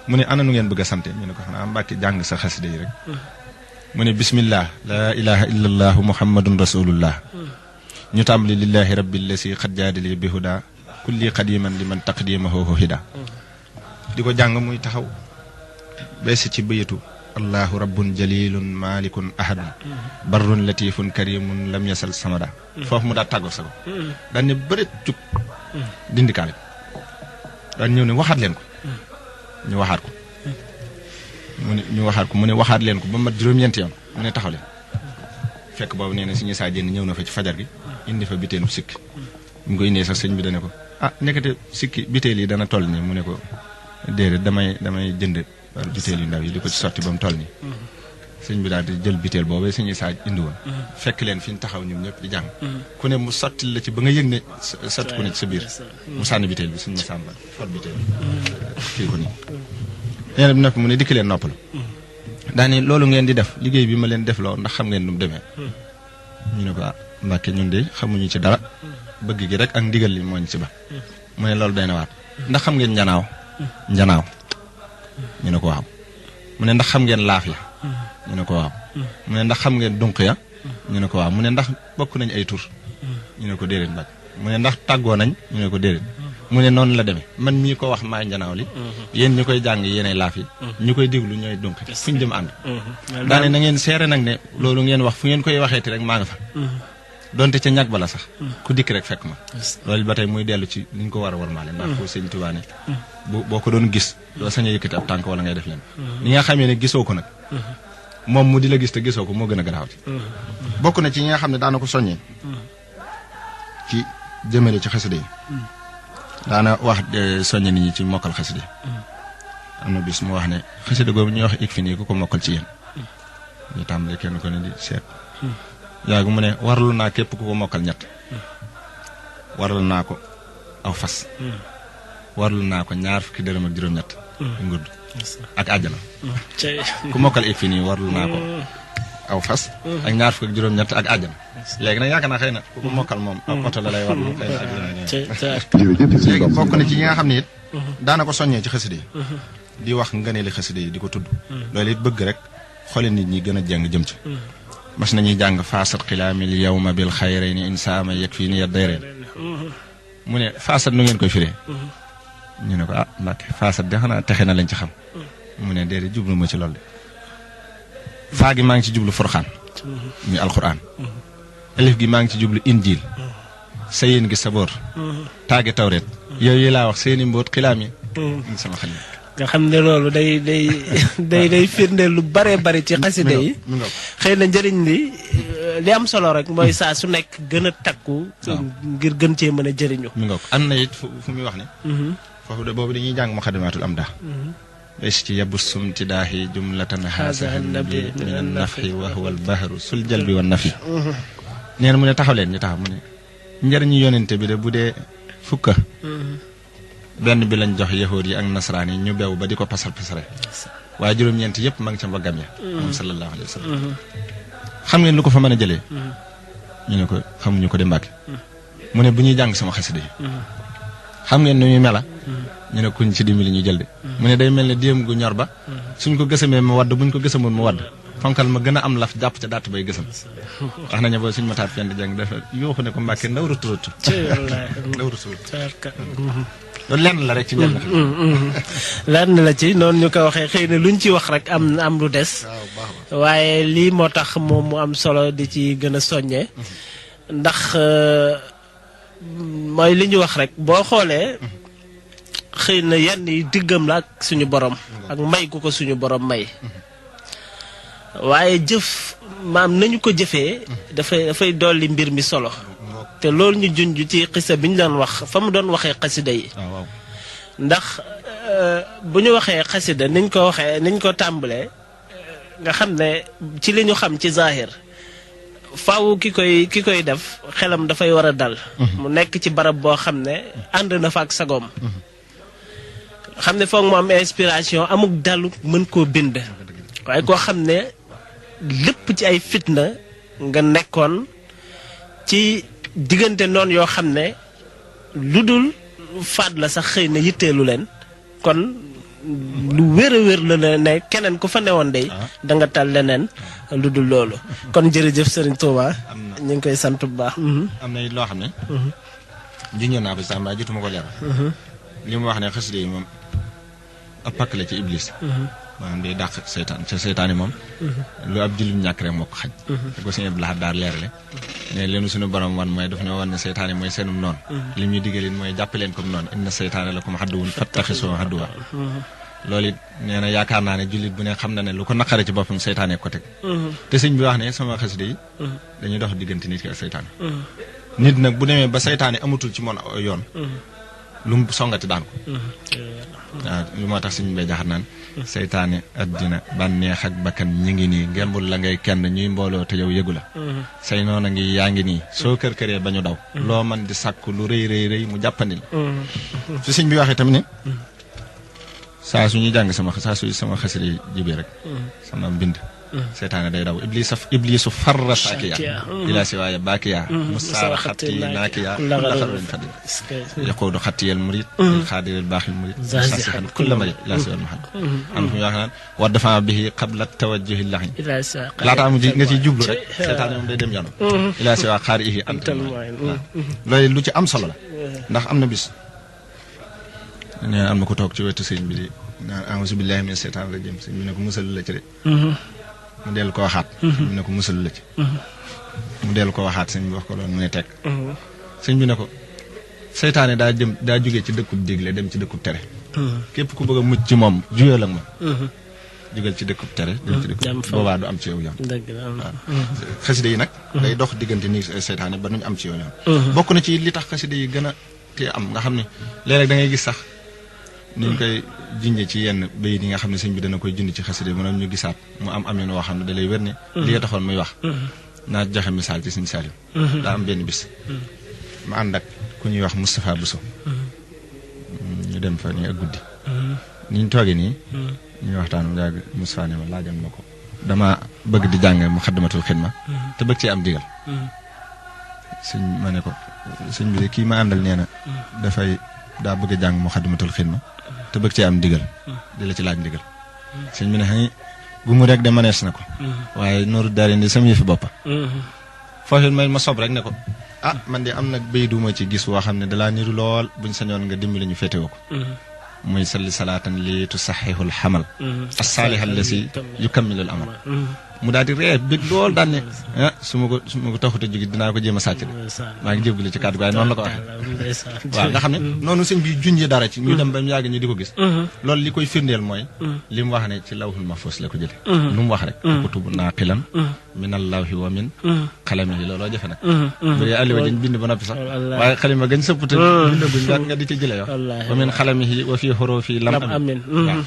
mu ne ana nu ngeen bëgg a sante ñu ne ko xanaa Mbàkke jàng sa xasida yi rek mu ne bismillah laa ilaha illa allahu muhammadun rasulullah ñu tàmbali lillahi rabbil lasi xad jaadali bi huda kulli qadiman liman taqdimahu hida di ko jàng muy taxaw beesi ci bëyatu allahu rabbun jalilun malikun ahadun barrun latifun karimun lam yasal samada foofu mu daa tàggoo sa ko daan ne bërit jug dindi kaale daan ñëw ne waxaat leen ko ñu waxaat ko mu ne waxaat leen ko ba mat juróom-ñeenti yoon mu ne taxaw leen fekk boobu nee na suñu saa jënd ñëw na fa ci fajar gi indi fa biteelu sikki mu ko indee sax sëñ bi dane ko nekkate sikki biteel yi dana toll nii mu ne ko déedéet damay jënd biteel yu ndaw yi di ko ci sotti ba mu toll nii sëñ bi daal di jël biteel boobu suñu saa indi woon fekk leen fi ñu taxaw ñoom ñëpp di jàng ku ne mu sotti la ci ba nga yëg ne sotti ko ne ci sa biir mu sànni biteel bi suñu sàmba fot biteel kii ko nii nee na bi noppi mu ne dikki leen noppalu daani loolu ngeen di def liggéey bi ma leen def loo ndax xam ngeen nu mu demee ñu ne ko Mbàkke ñun de xamuñu ci dara bëgg gi rek ak ndigal li mooñ ci ba mu ne loolu day na waat ndax xam ngeen njanaaw ñu ne ko waaw mu ne ndax xam ngeen laaf ya ñu ne ko waaw mu ne ndax xam ngeen dunq ya ñu ne ko waaw mu ne ndax bokk nañ ay tur ñu ne ko déedéet Mbàkke mu ne ndax tàggoo nañ ñu ne ko déedéet mu ne noonu la demee man mii ko wax maay njanaaw li yéen ñu koy jàng yéenay laaf yi ñu koy déglu ñooy dunq fu ñu jëm ànd daane na ngeen seere nag ne loolu ngeen wax fu ngeen koy waxeeti rek maa nga fa donte ca ñag bala sax ku dikk rek fekk ma loolu ba tey muy dellu ci li ñu ko war a warmaale ndax foo sëñ Tuubaa ne boo ko doon gis doo sañ a yëkkati ab tànk wala ngay def leen ni nga xamee ne gisoo ko nag moom mu di la gis te gisoo ko moo gën a garaawati bokk na ci ñi nga xam ne daana ko soññee ci jëmale ci xasida yi daana wax soññe nit ñi ci mokkal xasida yi am na bis mu wax ne xasida googu ñuy wax ik fi nii ku ko mokkal ci yéen ñu tàmbalee kenn ko ne di seet yaagu mu ne warlu naa képp ku ko mokkal ñett warlu naa ko aw fas warlu naa ko ñaar fukki dërëm ak juróom-ñett ngudd ak àjjana ku mokkal ik fi nii warlu naa ko aw fas ak ñaar fukki ak juróom-ñett ak àjjana léegi nag yaakaar naa xëy na ku ko mokkal moom ak oto la lay warlu xëy na ak léegi bokk na ci yi nga xam ne it daana ko soññee ci xasida yi di wax ngëneeli xasida yi di ko tudd loolu it bëgg rek xoole nit ñi gën a jàng jëm ci mas nañuy jàng faasat xilaamil yawma bil xayrayni insaama yeg fii ni ya dayreen mu ne faasat nu ngeen koy firee ñu ne ko Mbàkke faasat de xanaa texe na lañ ci xam mu ne déedéet jublu ma ci loolu de faa gi maa ngi ci jublu furxaan muy alquran alif gi maa ngi ci jublu injil sayin gi saboor taagi tawreet yooyu laa wax seeni mbóot xilaam yi sama xel nga xam ne loolu day firndeel lu bare bari ci xasida yi xëy na njëriñ li am solo rek mooy saa su nekk gën a takku ngir gën cee mën a jëriñu mi nga ko am na it fu muy wax ne foofu de boobu dañuy jàng muqaddimatul am daa is ci yabu sumti daahi jumlatan hasaha nabi min an nafhi wa huwa al bahru sul jalbi wa nafi nee na mu ne taxaw leen ñu taxaw mu ne njëriñu yonente bi de bu dee fukka benn bi lañ jox yahuud yi ak nasaraan yi ñu bew ba di ko pasar pasare waaye juróom-ñeent yëpp ma ngi ca mbaggam ya moom sallallahu alayhi wa sallam xam ngeen lu ko fa mën a jëlee ñu ne ko xamuñu ko de Mbàkke mu ne bu ñuy jàng sama xasida yi xam ngeen nu ñuy mela ñu ne kuñ ci dimbali ñu jël de mu ne day mel ne déem gu ñor ba suñ ko gësamee mu wadd buñ ko gësamoon mu wadd fonkal ma gën a am laf jàpp ca daat bay gësam wax nañu boo suñ mataat fenn jàng dafa yooxu ne ko Mbàkke ndaw ruturut ndaw ruturut loolu lenn la rek ci njëriñ lenn la ci noonu ñu ko waxee xëy na luñ ci wax rek am lu des waaye lii moo tax moom mu am solo di ci gën a soññee ndax mooy li ñu wax rek boo xoolee xëy na yenn yi diggam la ak suñu borom ak may ku ko suñu borom may waaye jëf maam nañu ko jëfee dafay dolli mbir mi solo te loolu ñu junj ci xisa bi ñu doon wax fa mu doon waxee xasida yi ndax bu ñu waxee xasida niñ ko waxee niñ ko tàmbalee nga xam ne ci li ñu xam ci zahir faaw ki koy def xelam dafay war a dal mu nekk ci barab boo xam ne ànd na fa ak sagoom xam ne foog mu am inspiration amuk dalu mën koo bind waaye koo xam ne lépp ci ay fitna nga nekkoon ci diggante noonu yoo xam ne lu dul faat la sax xëy na yitteelu leen kon lu wér a wér la ne keneen ku fa newoon day da nga tal leneen lu dul loolu kon jërëjëf Serigne Touba ñu ngi koy sant bu baax am na it loo xam ne juñoon naa ba sax mbaa jotuma ko leeral li mu wax ne xasida yi moom ab pakk la ci iblis maanaam day dàq seytaan ca seytaane moom lu ab jullit ñàkk rek moo ko xaj te ko sëñ Abdou Lahad daar leerale ne leenu suñu borom wan mooy daf ne woon ne seytaane mooy seenum noonu li ñuy diggaleen mooy jàppaleen comme noonu inna seytaane lakum aduwwun fattaxisuuhu aduwwan loolu it nee na yaakaar naa ne jullit bu ne xam na ne lu ko naqare ci boppam seytaane ko teg te sëñ bi wax ne sama xasida yi dañuy dox diggante nit ki ak seytaane nit nag bu demee ba seytaane amatul ci moom yoon lu mu songati daan ko waaw lu moo tax suñu mbay jaxat naan seytaane addina bànneex ak bakkan ñi ngi nii ngembul la ngay kenn ñuy mbooloo te yow yëgu la say noona ngi yaa ngi nii soo kër-këree ba ñu daw loo man di sàkku lu rëy rëy rëy mu jàppandil fi sëñ bi waxee tamit ne saa su ñuy jàng sama xasida yi jibee rek sama mbind seytaane day daw iblisu farra saakiya ila siwaaya baakiya musaara xatti naakiya kulla xarwin fadil yaquudu xattiyal murid xaadiril baaxil murid sasixan kulla marid ila siwaal mahad am fu ñu wax naan wa dafa bihi qabla tawajjuhi laxin laataa mu nga ciy jublu rek seytaane moom day dem yoonam ila siwaa xaari ihi antal loolu lu ci am solo la ndax am na bis nee am na ko toog ci wetu sëñ bi di naan a'uuzu billaahi mina seytaani rajiim sëñ bi ne ko musal la ci de mu dellu ko waxaat sëñ bi ne ko musal la ci mu dellu ko waxaat sëñ bi wax ko loolu mu ne teg sëñ bi ne ko seytaane daa jógee ci dëkkub digle dem ci dëkkub tere képp ku bëgg a mucc ci moom juyal ak ma jógal ci dëkkub tere dem ci dëkkub boobaa du am ci yow yoon waaw xasida yi nag day dox diggante ni seytaane ba nuñ am ci yow yoon bokk na ci li tax xasida yi gën a te am nga xam ne léeg-léeg da ngay gis sax ni ñu koy junjee ci yenn bayit yi nga xam ne sëñ bi dana koy jund ci xasida mu ñu gisaat mu am amin woo xam ne da lay wér ne li nga taxoon muy wax naa joxe misaal ci sëñ Saliou daa am benn bis ma ànd ak ku ñuy wax Moustapha Bousso ñu dem fa nii ak guddi ni ñu toogee nii ñu waxtaan mu yàgg Moustapha ne ma laajal ma ko dama bëgg di jàng Muxaddamatul Xidma te bëgg ci am digal sëñ ma ne ko sëñ bi de kii ma àndal nee na daa bëgg a jàng Muxaddamatul Xidma te bëgg ci am digal di la ci laaj ndigal sëñ bi ne xëy bu mu rek de manees na ko waaye nooru daari ndi sama yëfi boppa foofu may ma sob rek ne ko man de am nag béy duma ci gis woo xam ne dalaa niru lool buñ sañoon nga dimbali ñu féetewoo ko muy salli salaatan li tusaxixul xamal as-saaliha allasi yukammilul amal mu daal di ree bég lool daan ne su ma ko taxut a jóge dinaa ko jéem a sàcc de maa ngi jégalu ci kàddu waaye noonu la ko waxee waaw nga xam ne noonu sëñ bi junjee dara ci ñu dem ba mu yàgg ñu di ko gis loolu li koy firndeel mooy li mu wax ne ci lawhul mahfuus la ko jële lu mu wax rek kutubu naaqilan min allawhi wa min xalamihi looloo jafe nag bu dee alliwa dañ bind ba noppi sax waaye xalima gañ sëpp te bindaguñ nga di ci jële yo wa min xalamihi wa fii xurufi lam amin waaw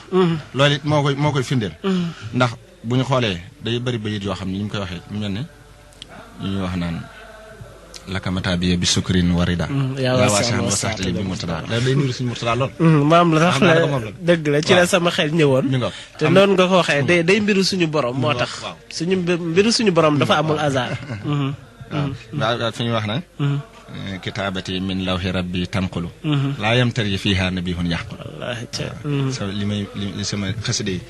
loolu it moo koy firndeel ndax bu ñu xoolee day bëri bayit yoo xam ne ñu koy waxee mu mel ne ñuy wax naan lakamata bi bi sukrin warida yaa waasihan wa saxtali bi murtada da day nuru suñu murtada lool maam la tax la dëgg la ci la sama xel ñëwoon te noonu nga ko waxee day mbiru suñu borom moo tax suñu mbiru suñu borom dafa amul hasard waaw fi ñuy wax na kitaabati min lawhi rabbi tanqulu laa yamtari fiiha nabihun yaqul sa li sama xasida yi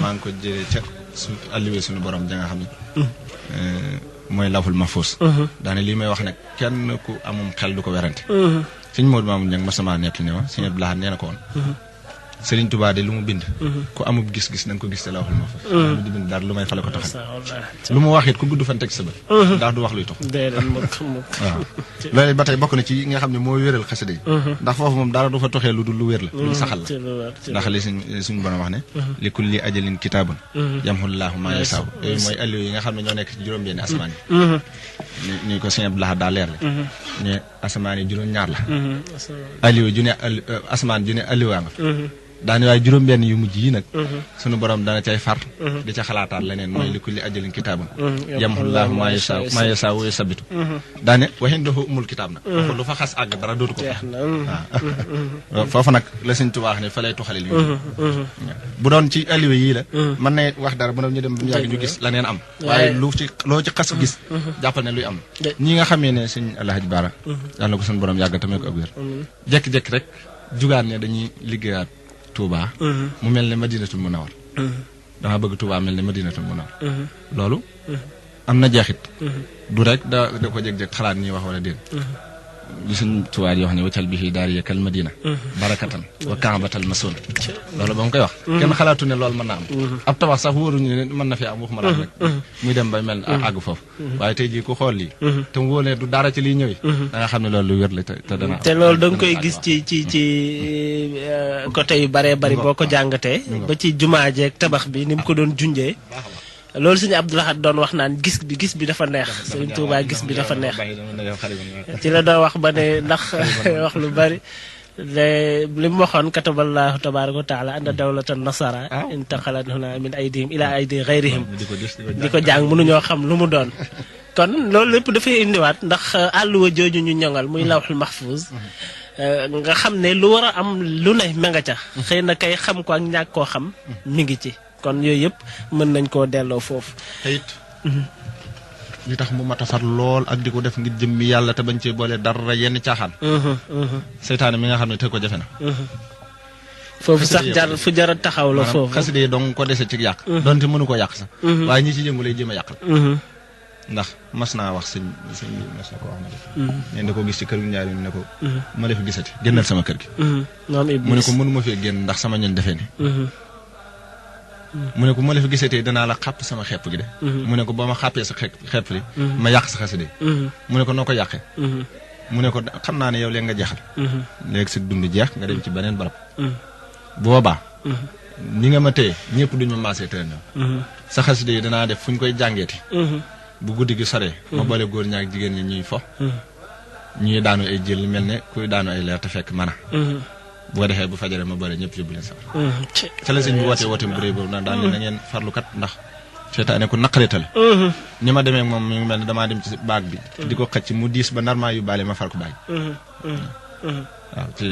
maa ngi ko jëlee ca alliwee suñu borom ja nga xam ne mooy lawhul mahfuus daane lii may wax nag kenn ku amum xel du ko werante sëñ Modou Mamoun Niang ma sama nekk ni ma sëñ Abdou Lahad nee na ko woon Sëriñ Tuubaa de lu mu bind ku amub gis-gis na nga ko gis te lawhul mahfuus lu di bind dara lu may fale ko taxal lu mu wax it ku gudd fan teg sa bët ndax du wax luy tax waaw loolu ba tey bokk na ci yi nga xam ne moo wéral xasida yi ndax foofu moom dara du fa toxee lu dul lu wér la lu saxal la ndax li suñu borom wax ne li kulli ajalin kitaabun yamhullaahu maa yashaa yooyu mooy alliw yi nga xam ne ñoo nekk ci juróom-benni asamaan yi ni ko sëñ Abdou Lahad daa leer la ne asamaan yi juróom-ñaar la alliw ju ne asamaan ju ne alliwaa nga daane waaye juróom-benn yu mujj yi nag sunu borom dana cay far di ca xalaataat leneen mooy li kulli ajalin kitaabun yamhullaahu maa yashaa wa yusabbitu daane wa indahu ummul kitaab nag foofu lu fa xas àgg dara dootu ko fa waaw foofu nag la Sëñ Tuubaa wax ne fa lay tuxale li bu doon ci alliwe yii la mën na wax dara bu doon ñu dem ba mu yàgg ñu gis leneen am waaye loo ci xas gis jàppal ne luy am ñi nga xamee ne Sëñ Alaaji Baara yàlla na ko sunu borom yàgg tamit ko ak wér jekki-jekki rek jugaat ne dañuy liggéeyaat Touba mu mel ne Madinatul Munawwar dama bëgg Touba mel ne Madinatul Munawwar loolu am na jeexit du rek da ko jeg-jeg xalaat nii wax wala déet li suñ Touba di wax ne waccal bi fii daariya kal Madina barakatan wa kaabatal masoon loolu ba mu koy wax kenn xalaatu ne loolu mën na am ab tabax sax wóoruñu ne mën na fi am waxuma la rek muy dem ba mel àgg foofu waaye tey jii ku xool lii te mu wóor ne du dara ci liy ñëwi da nga xam ne loolu lu wér la te dana te loolu da nga koy gis ci côté yu baree bari boo ko jàngatee ba ci jumaa jeeg tabax bi ni mu ko doon junjee loolu suñu Abdou Lahad doon wax naan gis bi dafa neex Sëriñ Tuubaa gis bi dafa neex ci la doon wax ba ne ndax wax lu bari li mu waxoon kataballaahu tabaaraka wa taala anna dawlatan nasara intaqalat huna min aydihim ila aydi gayrihim di ko jàng mënuñoo xam lu mu doon kon loolu lépp dafay indiwaat ndax àlluwa jooju ñu ñoŋal muy lawhul mahfuuz nga xam ne lu war a am lu ne ma nga ca xëy na kay xam ko ak ñàkk koo xam mi ngi ci kon yooyu yëpp mën nañ koo delloo foofu te it li tax mu mat a far lool ak di ko def ngir jëmmi yàlla te bañ cee boole dara yenn caaxaan seytaane mi nga xam ne te ko jafe na foofu sax fu jar a taxaw la foofu xasida yi dong ko dese ci yàq donte mënu ko yàq sax waaye ñi ci yëngu lay jéem a yàqal ndax mas naa wax sëñ bi mas na ko wax na def neen da ko gis ci kër gu ñaari ne ko ma la fi gisati génnal sama kër gi mu ne ko mënuma fee génn ndax sama ñoñ defee ni mu ne ko ma la fi gisatee danaa la xàpp sama xepp gi de mu ne ko boo ma xàppee sa xepp li ma yàq sa xasida mu ne ko noo ko yàqee mu ne ko xam naa ne yow léegi nga jeexal léegi sa dund jeex nga dem ci beneen barab boobaa ni nga ma téye ñëpp duñu ma maasee tëral sa xasida yi danaa def fu ñu koy jàngeeti bu guddi gi soree ma boole góor ñaak jigéen ñi ñuy fo ñuy daanu ay jël mel ne kuy daanu ay leer te fekk mën a bu ko defee bu fajaree ma boole ñëpp yóbbu leen safar ca la sëñ bi woote bu rëy boobu nag daan ne na ngeen farlukat ndax seetaane ku naqareetal ni ma demee moom mi ngi mel ne damaa dem ci baag bi di ko xëcc mu diis ba nar maa yóbbaale ma far ko bàyyi waaw ci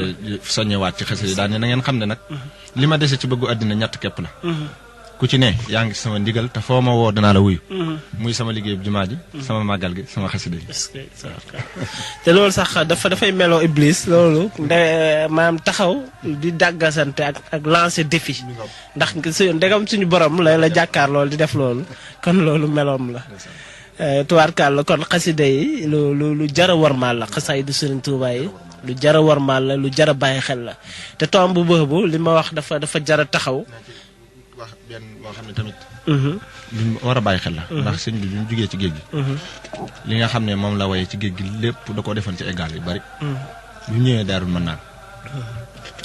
soññewaat ci xasida yi daan ne na ngeen xam ne nag li ma dese ci bëggu àddina ñett képp la ku ci ne yaa ngi sama ndigal te foo ma woo danaa la wuyu muy sama liggéey bu jumaa ji sama màggal gi sama xasida yi te loolu sax dafay meloo iblis loolu maanaam taxaw di dàggasante ak lancer défi ndax ndegam suñu borom la jàkkaar loolu di def loolu kon loolu meloom la tubaarkaal la kon xasida yi lu jara warmaal la xasaay du Sëriñ Tuubaa yi lu jara warmaal la lu jara bàyyi xel la te tomb boobu li ma wax dafa jara taxaw wax benn boo xam ne tamit li mu war a bàyyi xel la ndax sëñ bi mu jugee ci géej gi li nga xam ne moom la waye ci géej gi lépp da ko defoon ci égal yu bari bi mu ñëwee Daarul Mannaan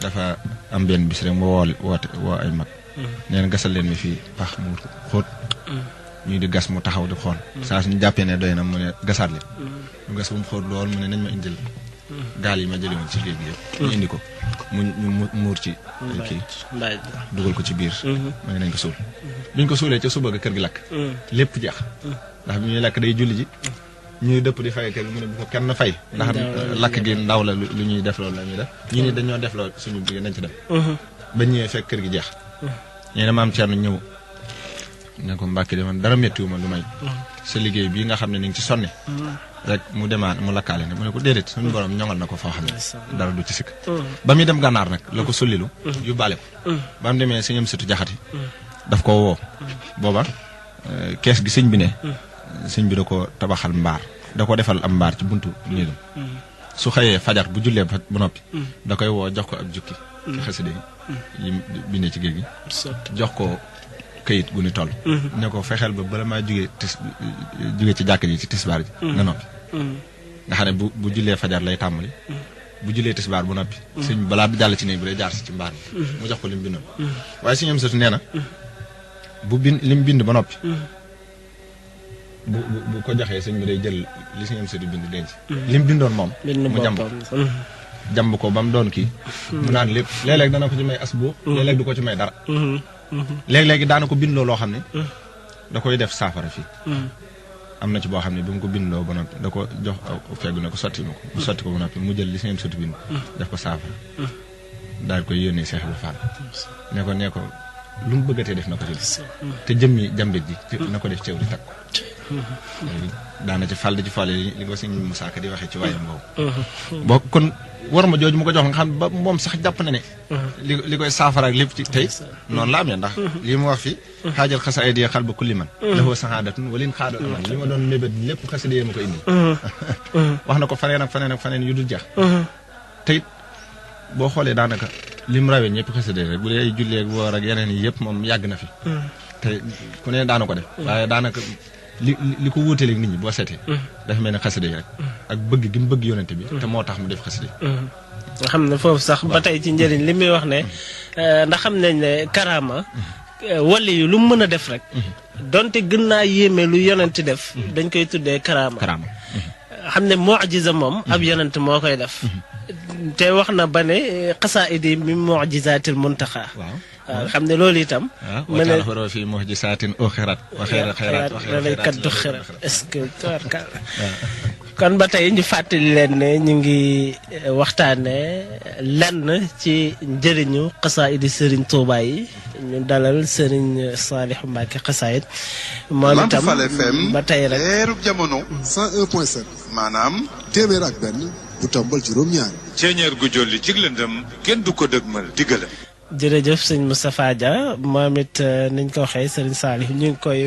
dafa am benn bis rek mu woo ay mag nee na gasal leen mi fii pax mu xóot ñuy di gas mu taxaw di xool saa suñu jàppee ne doy na mu ne gasaat leen mu gas bu mu xóot lool mu ne nañ ma indil gaal yi ma jëlee woon ci géej gi yëpp ñu indi ko ñu muur ci kii dugal ko ci biir ma ne nañ ko suul biñ ko suulee ca suba ga kër gi lakk lépp jeex ndax bi ñuy lakk day julli ji ñuy dëpp di fay kër gi mu ne bu ko kenn fay ndax lakk gi ndaw la lu ñuy def loolu la ñuy def ñu ni dañoo def loolu suñu bi nañ ci dem ba ñëwee fekk kër gi jeex ñu ne maam Thierno ñëw ne ko Mbàkke de man dara méttiwu ma lu may sa liggéey bii nga xam ne ni ngi ci sonni rek mu demaat mu lakkaale ne mu ne ko déedéet suñu borom ñoŋal na ko foo xam ne dara du ci sikk ba muy dem gànnaar nag la ko sullilu yóbbaale ko ba mu demee sëñam sëtu jaxati daf ko woo booba kees gi sëñ bi ne sëñ bi da ko tabaxal mbaar da ko defal am mbaar ci buntu néegam su xëyee fajar bu jullee ba noppi da koy woo jox ko ab jukki ci xasida yi bindee ci géej gi jox ko këyit gu ni toll ne ko fexeel ba bala maa jugee ci jàkk ji ci tisbaar ji nga noppi nga xam ne bu jullee fajar lay tàmbali bu jullee tisbaar bu noppi sëñ balaa bi jàll ci néeg bi lay jaar si ci mbaar bi mu jox ko lim bindoon waaye sëñ am satu nee na lim bind ba noppi bu ko joxee sëñ bi day jël li sëñ am satu bind denc lim bindoon moom mu jàmb ko ba mu doon kii mu naan lépp léeg-léeg dana ko ci may as bu léeg-léeg du ko ci may dara léeg-léegi daana ko bindloo loo xam ne da koy def saafara fii am na ci boo xam ne bi mu ko bindloo ba noppi da ko jox feggu ne ko sotti ma ko mu sotti ko ba noppi mu jël li seen sotti bind def ko saafara daal koy yónnee Seex Ibra Faal ne ko lu mu bëggatee def na ko ci te jëmmi jàmbit ji na ko def ceew di takk ko daana ci fàll ci fàll li ko sëñ Musaa Ka di waxee ci waayam boobu boo kon war ma jooju mu ko jox nga xam ba moom sax jàpp na ne li koy saafara ak lépp ci tey noonu la amee ndax lii mu wax fi xaajal xasaayid yi xal ba kulli man dafa saxaadatun walin xaadal aman li ma doon mébét lépp xasida yi ma ko indi wax na ko faneen ak faneen ak faneen yu dul jeex te it boo xoolee daanaka li mu rawee ñëpp xasida rek bu dee ay julli ak woor ak yeneen yi yëpp moom yàgg na fi te ku ne daana ko def waaye daanaka li ko wuutaleeg nit ñi boo seetee dafa mel ne xasida yi rek ak bëgg gi mu bëgg yonente bi te moo tax mu def xasida yi nga xam ne foofu sax ba tey ci njëriñ li muy wax ne ndax xam nañ ne karaama wali yu lu mu mën a def rek donte gën naa yéeme lu yonent def dañ koy tuddee karaama xam ne mu'jiza moom ab yonent moo koy def te wax na ba ne xasaayid yi min mu'jizaatil muntaxaa xam ne loolu itam ma ne xoro fi mu'jizaatin uxirat wa xayra xayraat wa xayra kat du xirat est-ce que kon ba tey ñu fàttali leen ne ñu ngi waxtaane lenn ci njëriñu xasaayidi Serigne Touba yi ñu dalal Serigne Saliou Mbacké xasaayid moom itam ba tey rek leerub jamono 101.7 maanaam téeméer ak benn bu tombal juróom-ñaar ceeñeer gu jolli ci lëndëm kenn du ko dëgmal diggalam jërëjëf sëñ Moustapha Dia moom it niñ ko waxee Serigne Saliou ñu ngi koy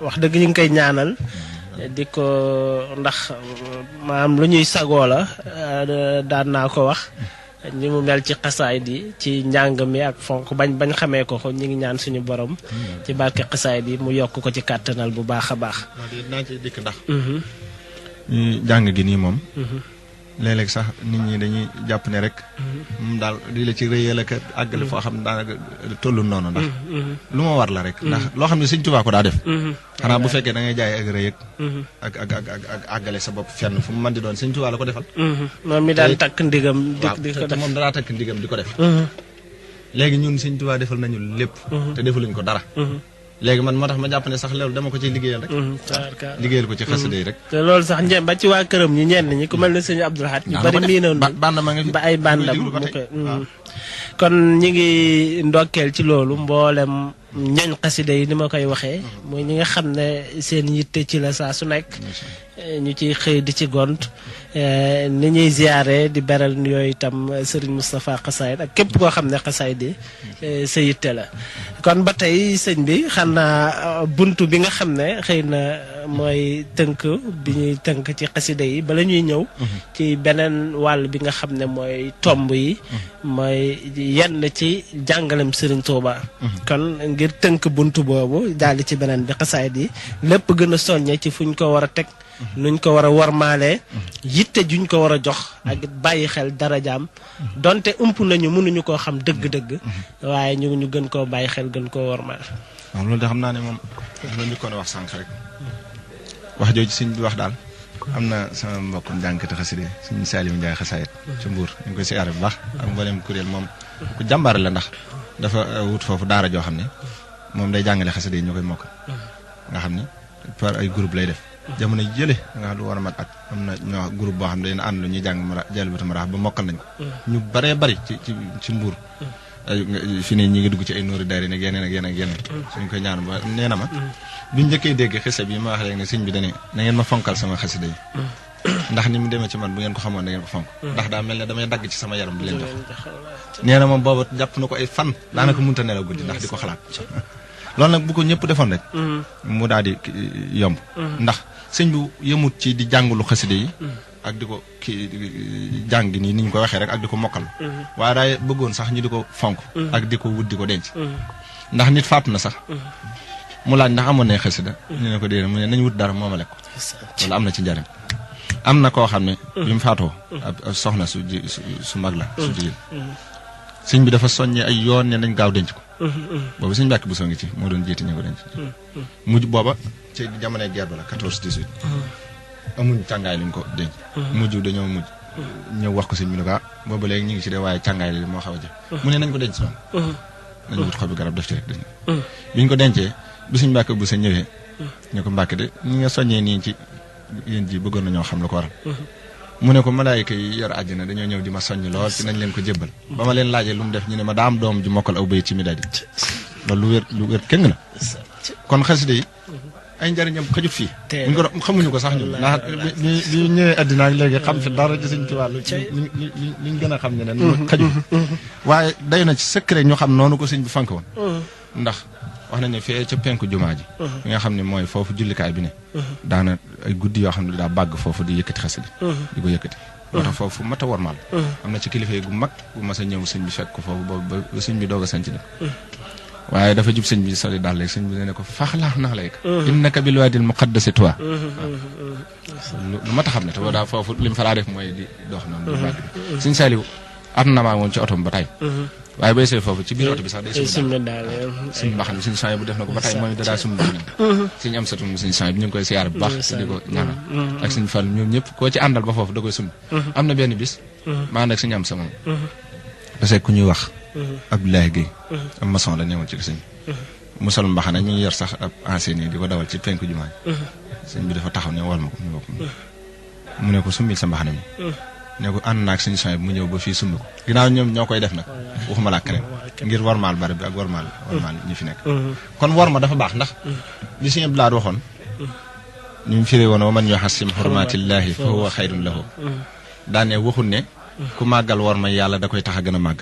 wax dëgg ñu ngi koy ñaanal di ko ndax maanaam lu ñuy sagoo la daan naa ko wax ñi mu mel ci xasaayid yi ci njàng mi ak fonk bañ xamee ko ñu ngi ñaan suñu borom ci barke xasaayid yi mu yokk ko ci kàttanal bu baax a baax. naa ci dikk ndax jàng gi nii moom léeg-léeg sax nit ñi dañuy jàpp ne rek moom daal di la ci rëyal ak àggale foo xam ne daanaka tollu noonu ndax lu ma war la rek ndax loo xam ne Sëñ Tuubaa ko daa def xanaa bu fekkee da ngay jaay ak rëy ak àggale sa bopp fenn fu mu mën di doon Sëñ Tuubaa la ko defal moom mi daan takk ndigam di ko def moom danaa takk ndigam di ko def léegi ñun Sëñ Tuubaa defal nañu lépp te defaluñ ko dara léegi man moo tax ma jàpp ne sax loolu dama ko ciy liggéeyal rek liggéeyal ko ci xasida yi rek te loolu sax njëm ba ci waa këram ñi ñenn ñi ku mel ne sëñ Abdou Lahad ñu bari miinoon bandama nga fi ba ay bandam mu koy kon ñi ngi ndokkeel ci loolu mboolem ñoñ xasida yi ni ma koy waxee mooy ñi nga xam ne seen yitte ci la saa su nekk ñu ciy xëy di ci gont ni ñuy ziyaare di beral yooyu itam Serigne Moustapha xasaayid ak képp koo xam ne xasaayid yi sa yitte la kon ba tey sëñ bi xam naa buntu bi nga xam ne xëy na mooy tënk bi ñuy tënk ci xasida yi bala ñuy ñëw ci beneen wàll bi nga xam ne mooy tomb yi mooy yenn ci jàngalem Serigne Touba kon ngir tënk buntu boobu daal ci beneen bi xasaayid yi lépp gën a soññe ci fuñ ko war a teg nuñ ko war a warmaalee yitte juñ ko war a jox ak bàyyi xel darajaam donte ëmp nañu mënuñu koo xam dëgg-dëgg waaye ñu gën koo bàyyi xel gën koo warmaal. waaw loolu de xam naa ne moom la ñu ko wax sànq rek wax jooju sëñ bi wax daal am na sama mbokkum jànkati xaside sëñ Saliou Ndiaye xasaayid ci Mbuur ñu ngi koy siyaare bu baax ak mboolem kuréel moom ku jàmbaar la ndax dafa wut foofu daara joo xam ne moom day jàngale xaside yi ñu koy mokk nga xam ne par ay groupe lay def jamono jële nga xam lu war a mat at am na ñoo groupe boo xam ne dañu ànd lu ñuy jàng Jalbatu Maraax ba mokkal nañ ko ñu baree bari ci Mbuur fi ne ñi ngi dugg ci ay nóori daari nag yeneen ak yeneen ak yeneen suñ koy ñaan ba nee na ma biñ njëkkee dégg xisa bi ma wax léegi ne sëñ bi dane na ngeen ma fonkal sama xasida yi ndax ni mu demee ci man bu ngeen ko xamoon da ngeen ko fonk ndax daa mel ne damay dagg ci sama yaram di leen jox nee na moom booba jàpp na ko ay fan daanaka mënta nelaw guddi ndax di ko xalaat loolu nag bu ko ñëpp defoon rek mu daal di yomb ndax sëñ bu yëmut ci di jàngulu xaside yi ak di ko jàng nii ni ñu ko waxee rek ak di ko mokkal waaye daay bëggoon sax ñu di ko fonk ak di ko wut di ko denc ndax nit faatu na sax mu laaj ndax amoon na xasida ñu ne ko déedéet mu ne nañ wut dara moomale ko loolu am na ci njariñ am na koo xam ne bi mu faatoo ab soxna su mag la su jigéen sëñ bi dafa soññee ay yoon ne nañ gaaw denc ko boobu sëñ Mbàkke Buso ngi ci moo doon jiite ñu ko denc mujj booba ci jamonoy guerre ba la 14-18 amuñ càngaay liñ ko denc mujj dañoo mujj ñëw wax ko sëñ bi ne ko booba léegi ñu ngi ci de waaye càngaay li moo xaw a jëf mu ne nañ ko denc moom nañ wut xobi garab def ci rek dañ biñ ko dencee bi sëñ Mbàkke Buso ñëwee ñu ko Mbàkke de ñi nga soññee nii ci yéen ji bëggoon na ñoo xam la ko waral mu ne ko malaayika yi yor àjjana dañoo ñëw di ma soññ lool ci nañ leen ko jébbal ba ma leen laajee lu mu def ñu ne ma daam doom ju mokkal aw bayit ci mi daal loolu lu wér kéng la kon xasida yi ay njariñam xajut fii buñ ko xamuñu ko sax ñun ndax bi ñëwee àddina ak léegi xam fi dara ci Sëñ Tuubaa liñ gën a xam ne nen xajut waaye day na ci secret ñu xam noonu ko sëñ bi fank woon ndax wax nañ ne fee ca penku jumaa ji bi nga xam ne mooy foofu jullikaay bi ne daana ay guddi yoo xam ne daa bàgg foofu di yëkkati xasida di ko yëkkati moo tax foofu mat a wormaal am na ci kilifa yi gu mag bu mas a ñëw sëñ bi fekk ko foofu ba sëñ bi doog a sanc dem waaye dafa jub sëñ bi soli daal léegi sëñ bi ne ko faaxlaax nax layka innaka bil waadil muqaddasi tuwa lu mat a xam ne te daa foofu li mu fa daa def mooy di dox noonu di bàgg bi sëñ Saliou at na maa woon ci otom ba tey waaye bay see foofu ci biir oto bi sax day summi daal suñu mbaxam suñu sang bu def na ko ba tey mooy dadaa summi suñu am satum suñu sang bi ñu ngi koy siyaar bu baax te di ko ñaanal ak suñu fan ñoom ñëpp koo ci àndal ba foofu da koy summi am na benn bis maa ànd ak suñu am sa moom parce que ku ñuy wax Abdoulaye Guèye am maçon la newoon ci sëñ mu sol mbaxana ñu ngi yor sax ab enseigne di ko dawal ci penku jumaa sëñ bi dafa taxaw ne wal ma ko ñu bokk mu ne ko summil sa mbaxana mi ne ko ànd naag suñu soñ mu ñëw ba fii summi ko ginnaaw ñoom ñoo koy def nag waxuma laa keneen ngir warmaal bari bi ak warmaal ñi fi nekk kon war ma dafa baax ndax li Sëñ Abdou Lahad waxoon ñu mu firee woon wa man yuhassim hurmatillahi fa huwa xayrun lahu daane waxul ne ku màggal war ma yàlla da koy tax a gën a màgg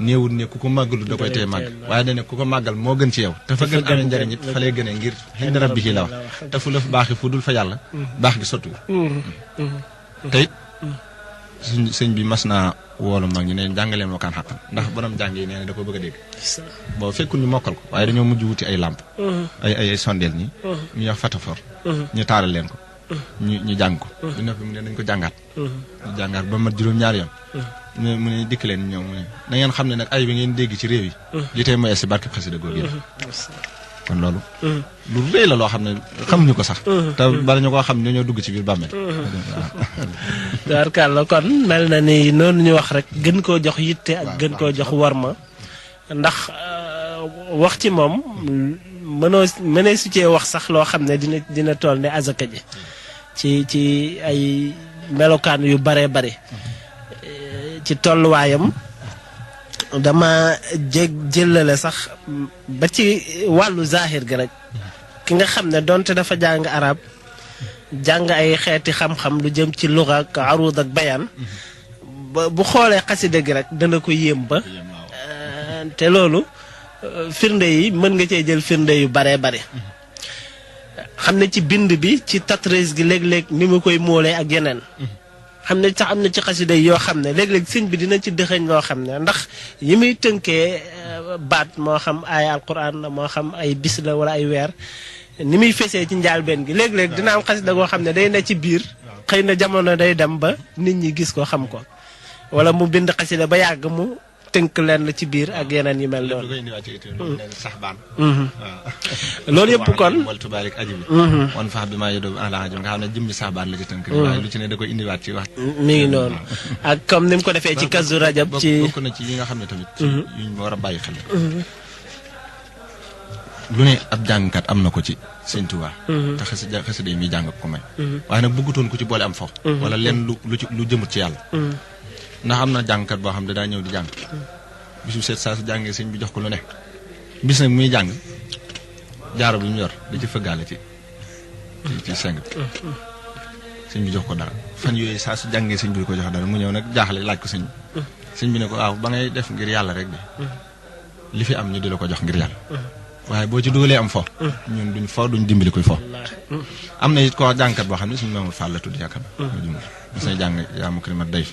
néewul ne ku ko màggalu da koy tey màgg waaye dane ku ko màggal moo gën ci yow te fa gën amee njëriñ it fa lay gënee ngir xinda rabbihi la wax te fu la fa baaxi fu dul fa yàlla baax gi sottu te it sëñ bi mas naa woolu mag ñi ne jàngaleen wakaan xaqan ndax borom jàng yi nee na da ko bëgg a dégg boo fekkul ñu mokkal ko waaye dañoo mujj wuti ay làmp ay sondeel ñi ñu wax fatafor ñu taaral leen ko ñu jàng ko bu noppi mu ne nañ ko jàngaat ñu jàngaat ba mat juróom-ñaari yoon mu ne dikk leen ñoom mu ne na ngeen xam ne nag ay bi ngeen dégg ci réew yi li tey mooy si barkeb xasida googu kon loolu lu rëy la loo xam ne xamuñu ko sax te bala ñu koo xam ne dañoo dugg ci biir bàmmeel tubaarkàlla kon mel na ni noonu ñu wax rek gën koo jox yitte ak gën koo jox warma ndax wax ci moom mënee su cee wax sax loo xam ne dina toll ne azaka ji ci ay melokaan yu bare bare ci tolluwaayam dama jëlale sax ba ci wàllu zahir gi rek ki nga xam ne donte dafa jàng arab jàng ay xeeti xam-xam lu jëm ci luga ak arud ak bayaan bu xoolee xasida gi rek dana ko yéem ba te loolu firnde yi mën nga cee jël firnde yu bare bare xam ne ci bind bi ci tatris gi léeg-léeg ni mu koy móolee ak yeneen xam ne sax am na ci xasida yoo xam ne léeg-léeg sëñ bi dina ci dëxëñ loo xam ne ndax yi muy tënkee baat moo xam ay alquran la moo xam ay bis la wala ay weer ni muy fesee ci njaalbeen gi léeg-léeg dina am xasida goo xam ne day ne ci biir xëy na jamono day dem ba nit ñi gis ko xam ko wala mu bind xasida ba yàgg mu tënk leen ci biir ak yeneen yu mel noonu loolu yëpp kon waltubarik aji bi wan fax bi maa yodoo ala ajib nga xam ne jëmmi saxbaan la ci tënk waaye lu ci ne da koy indiwaat ci wax mi ngi noonu ak comme ni mu ko defee ci kazu rajab ci bokk na ci yi nga xam ne tamit yuñ war a bàyyi xel lu ne ab jàngkat am na ko ci Sëñ Tuubaa te xasida yi muy jàng ko may waaye nag bëggutoon ku ci boole am fo wala leen lu jëmut ci yàlla ndax am na jàngkat boo xam ne daa ñëw di jàng bisu seet saa su jàngee sëñ bi jox ko lu ne bis nag muy jàng jaaro bi mu yor da ci fëggaale ci seng bi sëñ bi jox ko dara fan yooyu saa su jàngee sëñ bi ko jox dara mu ñëw nag jaaxle laaj ko sëñ bi ne ko waaw ba ngay def ngir yàlla rek de li fi am ñu di la ko jox ngir yàlla waaye boo ci dugalee am fo ñun duñ fo duñ dimbali koy fo am na it koo jàngkat boo xam ne suñu Mamadou Fall la tudd yaakaar mas na jàng yaa mu karimat day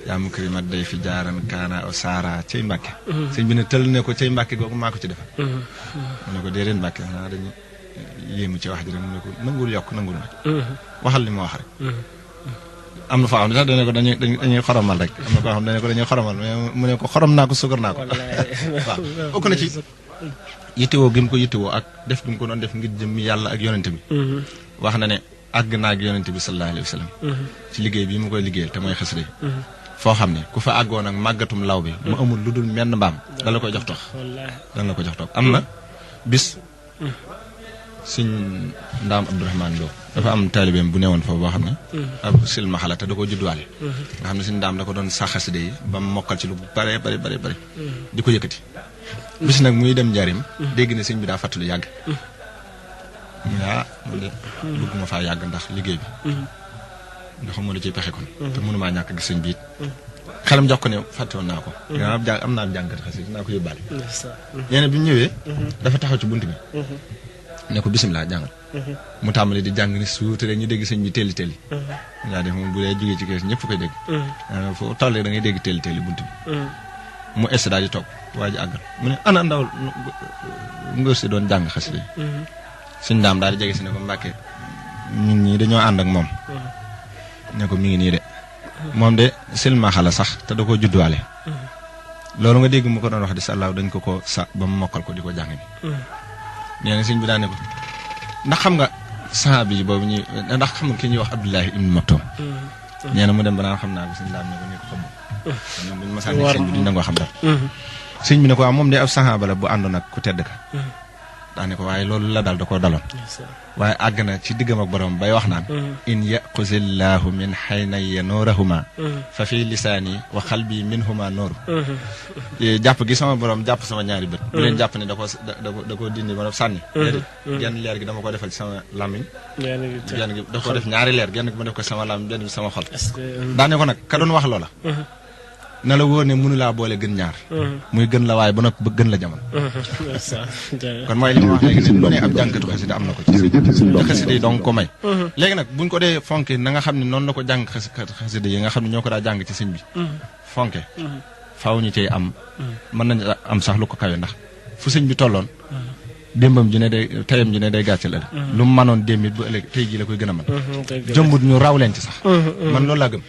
yaa mu karimat day fi jaaran kaana o saara cay Mbàkke sëñ bi ne tël ne ko cay Mbàkke googu maa ko ci defal mu ne ko déedéet Mbàkke xanaa dañu yéemu ci wax ji rek mu ne ko nangul yokk nangul nag waxal li ma wax rek am na foo xam ne sax dañu ko dañuy xoromal rek am na koo xam ne dañu ko dañuy xoromal mu ne ko xorom naa ko suukar naa ko waaw bokk na ci yittewoo gi mu ko yittewoo ak def gi mu ko doon def ngir jëmmi yàlla ak yonente bi wax na ne àgg naa ak yonente bi sallallahu alayhi wa sallam ci liggéey bi mu koy liggéeyal te mooy xasida foo xam ne ku fa àggoon ak màggatum law bi mu amul lu dul menn mbaam dala koy jox toog dala ko jox toog am na bis Sëñ Ndaam Abdourahmane Lo dafa am taalibeem bu newoon foofu boo xam ne ab silmaxala te da ko juddwaale nga xam ne Sëñ Ndaam da ko doon sax xasida yi ba mu mokkal ci lu bare di ko yëkkati bis nag muy dem njaarim dégg ne sëñ bi daa fàttali yàgg mu ne man de bëgguma faa yàgg ndax liggéey bi ndax moo la ciy pexe kon te mënumaa ñàkk gis sëñ bi it xelam jox ko ne fàtte woon naa ko am naa jàngkat xasida dinaa ko yóbbaale nee na bi mu ñëwee dafa taxaw ci bunt bi ne ko bisimilah jàngal mu tàmbali di jàng ni suute rek ñu dégg sëñ bi telli yaa def moom bu dee jógee ci kees ñëpp koy dégg foo tollee da ngay dégg telli bunt bi mu es daal di toog waa ji àggal mu ne ana ndaw ngóor si doon jàng xasida yi Sëñ Ndaam daal di jege si ne ko Mbàkke ñun ñii dañoo ànd ak moom ne ko mi ngi nii de moom de silmaxa la sax te da ko judduwaale loolu nga dégg mu ko doon wax di sàllaaw dañ ko sa ba mu mokkal ko di ko jàng ni nee na sëñ bi daan ne ko ndax xam nga sahabi yi boobu ñuy ndax xam nga ki ñuy wax Abdullahi ibn Maktoum nee na mu dem ba naan xam naa ko Sëñ Ndaam ne ko ne ko xam ñoom buñu masaan sëñ bi duñ nangoo xam dara sëñ bi ne ko waaw moom de ab sahaaba la bu àndoon ak ku tedd ka daane ko waaye loolu la dal da koo daloon waaye àgg na ci diggam ak borom bay wax naan in yaquzillahu min haynaya nuurahuma fa fi lisaani wa xalbi minhuma nuur jàpp gi sama borom jàpp sama ñaari bët bu leen jàpp ne da ko dindi ma sànni genn leer gi dama ko defal ci sama làmmiñ genn gi da ko def ñaari leer genn gi ma def ko sama làmmiñ benn bi sama xol daane ko nag ka doon wax loola na la wóor ne mënu laa boole gën ñaar muy gën la waaye ba noppi ba gën la jamono kon mooy li ma wax léegi ne lu ne ab jàngkatu xasida am na ko ci xasida yi donc ko may léegi nag buñ ko dee fonke na nga xam ne noonu la ko jàng xasida yi nga xam ne ñoo ko daa jàng ci sëñ bi fonke faaw ñu cay am mën nañ am sax lu ko kawe ndax fu sëñ bi tolloon démbam ji ne day tayam ji ne day gàccal ëllëg lu mu mënoon démbit bu ëllëg tey ji la koy gën a mën jëmbut ñu raw leen ci sax man loolu laa gëm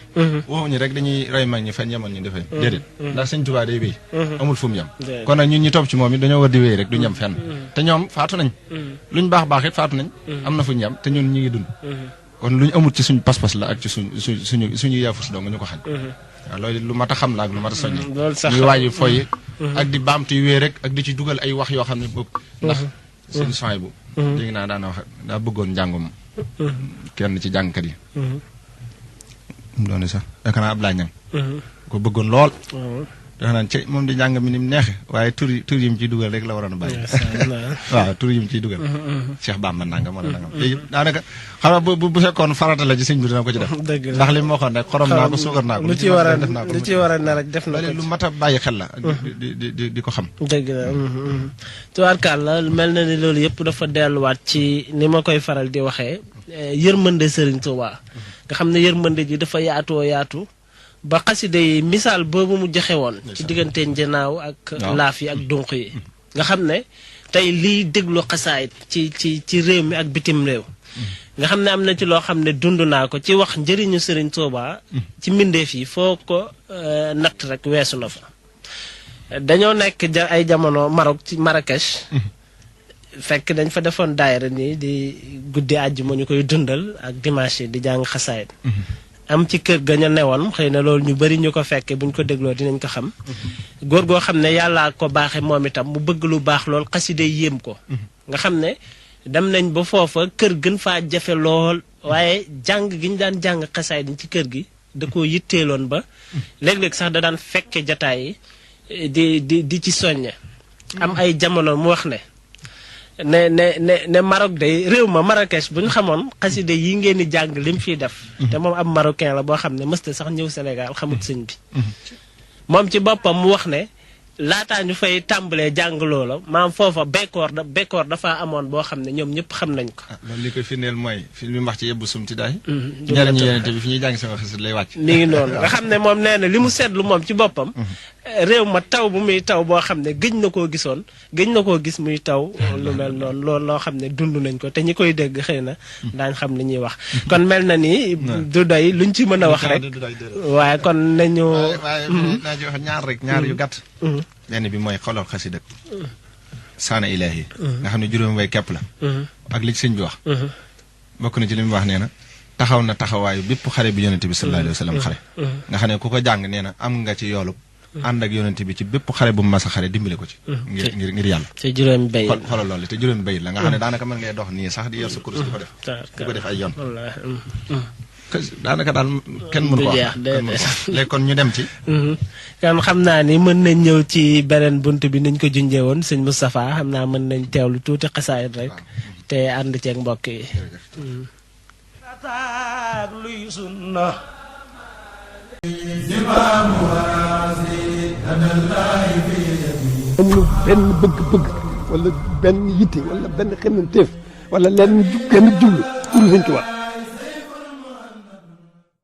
waxuñu rek dañuy roy mag ñi fañ yemoon ñu defee déedéet ndax sëñ Tuubaa day wéy amul fu mu yem kon nag ñun ñi topp ci moom it dañoo war di wéy rek duñu yem fenn te ñoom faatu nañ luñ baax baax it faatu nañ am na fu ñu yem te ñun ñi ngi dund kon luñ amul ci suñu pas-pas la ak ci suñu yaafus dong ñu ko xañ waaw loolu lu mat a xam la ak lu mat a soññi ñuy waaji foy ak di baamtu yu wéy rek ak di ci dugal ay wax yoo xam ne boobu ndax suñu soy bu dégg naa daana wax daa bëggoon njàngum kenn ci jàngkat yi mu doon sax yaakaar naa Ablaye Ñang ko bëggoon lool dafa naan ci moom di njàng mi ni mu neexe waaye tur yi mu ciy dugal rek la waroon a bàyyi waaw tur yi mu ciy dugal Cheikh Bamba nangam wala nangam léegi daanaka xam nga bu fekkoon farata la ci sëñ bi dina ko ci def ndax li mu waxoon rek xorom naa ko suukar naa ko lu ci war a ne rek def na ko lu mat a bàyyi xel la di ko xam dëgg la tubaarkàlla mel na ni loolu yëpp dafa delluwaat ci ni ma koy faral di waxee yërmande Serigne Touba nga xam ne yërmande ji dafa yaatoo yaatu ba xasida yi misaal boobu mu joxe woon ci diggante njanaaw ak laaf yi ak dunq yi nga xam ne tey liy déglu xasaayit ci réew mi ak bitim réew nga xam ne am na ci loo xam ne dund naa ko ci wax njëriñu Serigne Touba ci mbindeef yi foo ko natt rek weesu na fa dañoo nekk ay jamono Maroc ci Marrakech fekk dañ fa defoon daayira nii di guddi àjjuma ñu koy dundal ak dimanche di jàng xasaayit am ci kër ga ñu newoon xëy na loolu ñu bari ñu ko fekkee buñ ko dégloo dinañ ko xam góor goo xam ne yàllaa ko baaxe moom itam mu bëgg lu baax lool xaside yéem ko nga xam ne dem nañ ba foofa kër gën faa jafe lool waaye jàng gi ñu daan jàng xasaay diñ ci kër gi da koo yitteeloon ba léeg-léeg sax da daan fekke jataay yi di ci soññe am ay jamono mu wax ne Maroc day réew ma Marrakech bu ñu xamoon xaside yi ngeen di jàng lim fiy def te moom am marocain la boo xam ne mësta sax ñëw Sénégal xamut sëñ bi moom ci boppam mu wax ne laataa ñu fay tàmbalee jàng loola maam foofa bekkoor dafa amoon boo xam ne ñoom ñëpp xam nañ ko loolu li koy firndeel mooy fi mu wax ci yebbu sumti daay njëriñu yenente bi fi ñuy jàng sama xasit lay wàcc mi ngi noonu nga xam ne moom nee na li mu seetlu moom ci boppam réew ma taw bu muy taw boo xam ne gëj na koo gis muy taw lu mel noonu loolu loo xam ne dund nañ ko te ñi koy dégg xëy na daañ xam li ñuy wax kon mel na ni du doy luñ ci mën a wax rek waaye kon nañu waaye naa ci wax ñaar yu gàtt benn bi mooy xoolal xasida saana ilaahi nga xam ne juróomi way képp la ak li ci sëñ bi wax bokk na ci li mu wax nee na taxaw na taxawaayu bépp xare bi yonente bi sallallahu alayhi wa sallam xare nga xam ne ku ko jàng nee na am nga ci yoolu ànd ak yonente bi ci bépp xare bu mu mas a xare dimbale ko ci ngir yàlla te juróomi bay xoolal loolu te juróomi bay la nga xam ne daanaka mën ngay dox nii sax di yor sa kurus di ko def ay yoon daanaka daal kenn mënu ko wax léegi kon ñu dem ci kan xam naa ni mën nañ ñëw ci beneen bunt bi niñ ko junjee woon sëñ Moustapha xam naa mën nañ teewlu tuuti xasaayit rek te ànd ceeg mbokk yi luy sunna amul benn bëgg-bëgg wala benn yitte wala benn xemmanteef wala lenn genn jublu pour Sëñ Tuubaa